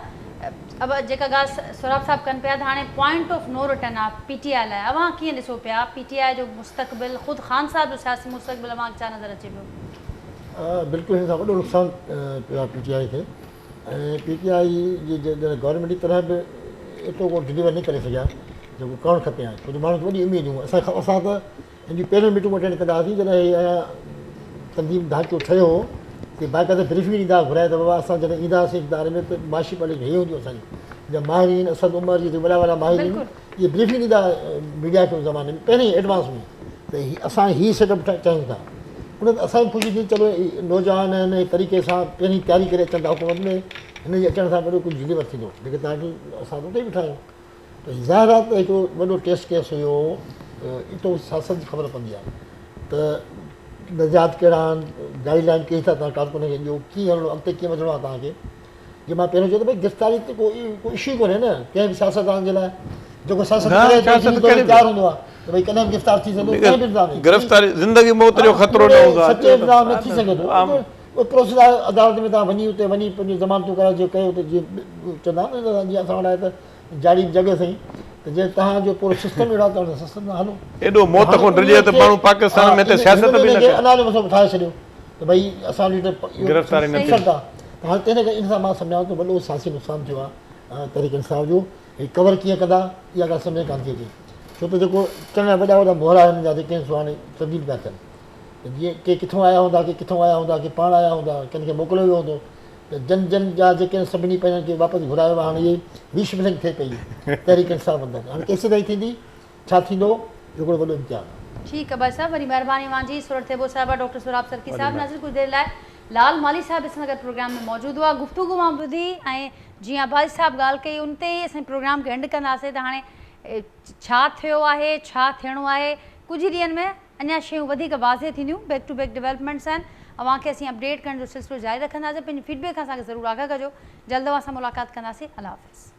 اب جيڪا ڳالهه سهراب صاحب ڪن پيا ته هاڻي پوائنٽ آف نو رٽرن آ پي ٽي آء لاء اوهان ڪيئن ڏسو پيا پي ٽي آء جو مستقبل خود خان صاحب جو سياسي مستقبل اوهان کي ڇا نظر اچي پيو؟ بلڪل هن سان وڏو نقصان پيو آهي پي ٽي آء کي ۽ پي ٽي آء جي جڏهن گورنمينٽ جي تڏهن به ايترو ڪو ڊليور نه ڪري سگهيا جيڪو ڪرڻ کپي ها ڇو جو ماڻهن کي وڏي اميدون اسان اسان ته هن جون پهريون ميٽنگون اٽينڊ ڪندا هئاسين جڏهن هي اڃا تنظيم ڍانچو ٺهيو هو ته باقاعده بريفنگ ڏيندا هئا گهرائي ته بابا اسان جڏهن اينداسين اقتدار ۾ ته معاشي پاليسي هي هونديون اسان جون جا ماهرين اسد عمر جي وڏا وڏا ماهرين اهي بريفنگ ڏيندا ميڊيا کي ان زماني ۾ پهرين ايڊوانس ۾ ته هي اسان هي سيٽ اپ چاهيون ٿا ان تي اسان کي خوشي ٿي چلو نوجوان آهن طريقي سان پهرين تياري ڪري اچن ٿا حڪومت ۾ هن جي اچڻ سان وڏو ڪجهه ڊليور ٿيندو ليڪن تان اسان اتي ئي بيٺا آهيون ته ظاهر آهي ته هڪڙو وڏو ٽيسٽ ڪيس هيو اتو سياست جي خبر پوندي آهي ته نظريات ڪهڙا آهن گائيڊ لائن ڪهڙي ٿا توهان ڪارڪنن کي ڏيو ڪيئن هلڻو اڳتي ڪيئن وڌڻو آهي توهان کي جي مان پهريون چيو ته ڀئي گرفتاري ته ڪو ڪو اشو ئي ڪونهي نه ڪنهن به سياستدان جي لاء جيڪو سياست ڪري ٿو ذهني طور تيار هوندو آهي ته ڀئي ڪڏهن به گرفتار ٿي سگهي ٿو ڪنهن به الزام ۾ گرفتاري زندگي موت جو خطرو نه هوندو آهي سچي الزام ۾ ٿي سگهي ٿو اهو پروسيس آهي عدالت ۾ توهان وڃي اتي وڃي پنهنجون ضمانتون ڪرايو جيڪو ڪيو ته جيئن چوندا آهن نه جيئن اسان وٽ آهي ته جاڙي به جڳهه سهي ته جي توهان جو پورو سسٽم اهڙو آهي ته ان سسٽم سان هلو. ايڏو موت کان ڊڄي ته ماڻهو پاڪستان ۾ ته سياست به نه ڪري. اڃا جو مسئلو ٺاهي ڇڏيو ته ڀئي اسان جو اهو گرفتاري نه ٿيندي. ته هاڻي تنهن ڪري ان سان مان سمجهان ٿو وڏو سياسي نقصان ٿيو آهي تحريڪ انصاف جو. هي ڪور ڪيئن ڪندا اها ڳالهه سمجهه ۾ ڪانه ٿي اچي ڇو ته جيڪو چڱا وڏا وڏا مهرا هنن جا جيڪي آهن سو هاڻي تبديل پيا ٿين ته جيئن ڪي ڪٿون آيا هوندا ڪي ڪٿون آيا هوندا ڪي پاڻ آيا هوندا ڪن کي موڪليو ويو هوندو ته جن جن جا جيڪي آهن سڀني پنهنجن کي واپس گهرايو آهي هاڻي اهي ريشفلنگ ٿئي پئي تحريڪ انصاف اندر هاڻي ڪيسيتائين ٿيندي ڇا ٿيندو اهو هڪڙو وڏو امتحان آهي. ٺيڪ عباسي صاحب وڏي مهرباني اوهان جي سورٺ ٿيٻو صاحبه ڊاڪٽر سهراب سرڪي صاحب ناظرين ڪجهه دير لاء لال مالهي صاحب اسان سان گڏ پروگرام ۾ موجود هئا گفتگو مان ٻڌي ۽ جيئن عباسي صاحب ڳالهه ڪئي ان تي ئي اسان پروگرام کي اينڊ ڪنداسين ته هاڻي ڇا ٿيو آهي ڇا ٿيڻو آهي ڪجهه ئي ڏينهن ۾ اڃا شيون وڌيڪ واضح ٿينديون بيڪ ٽو بيڪ ڊولپمينٽس آهن اوهان کي اسين اپڊيٽ ڪرڻ جو سلسلو جاري رکنداسين پنهنجي فيڊ بيڪ کان اسان کي ضرور آگاهه ڪجو جلد اوهان سان ملاقات ڪنداسين الله حافظ.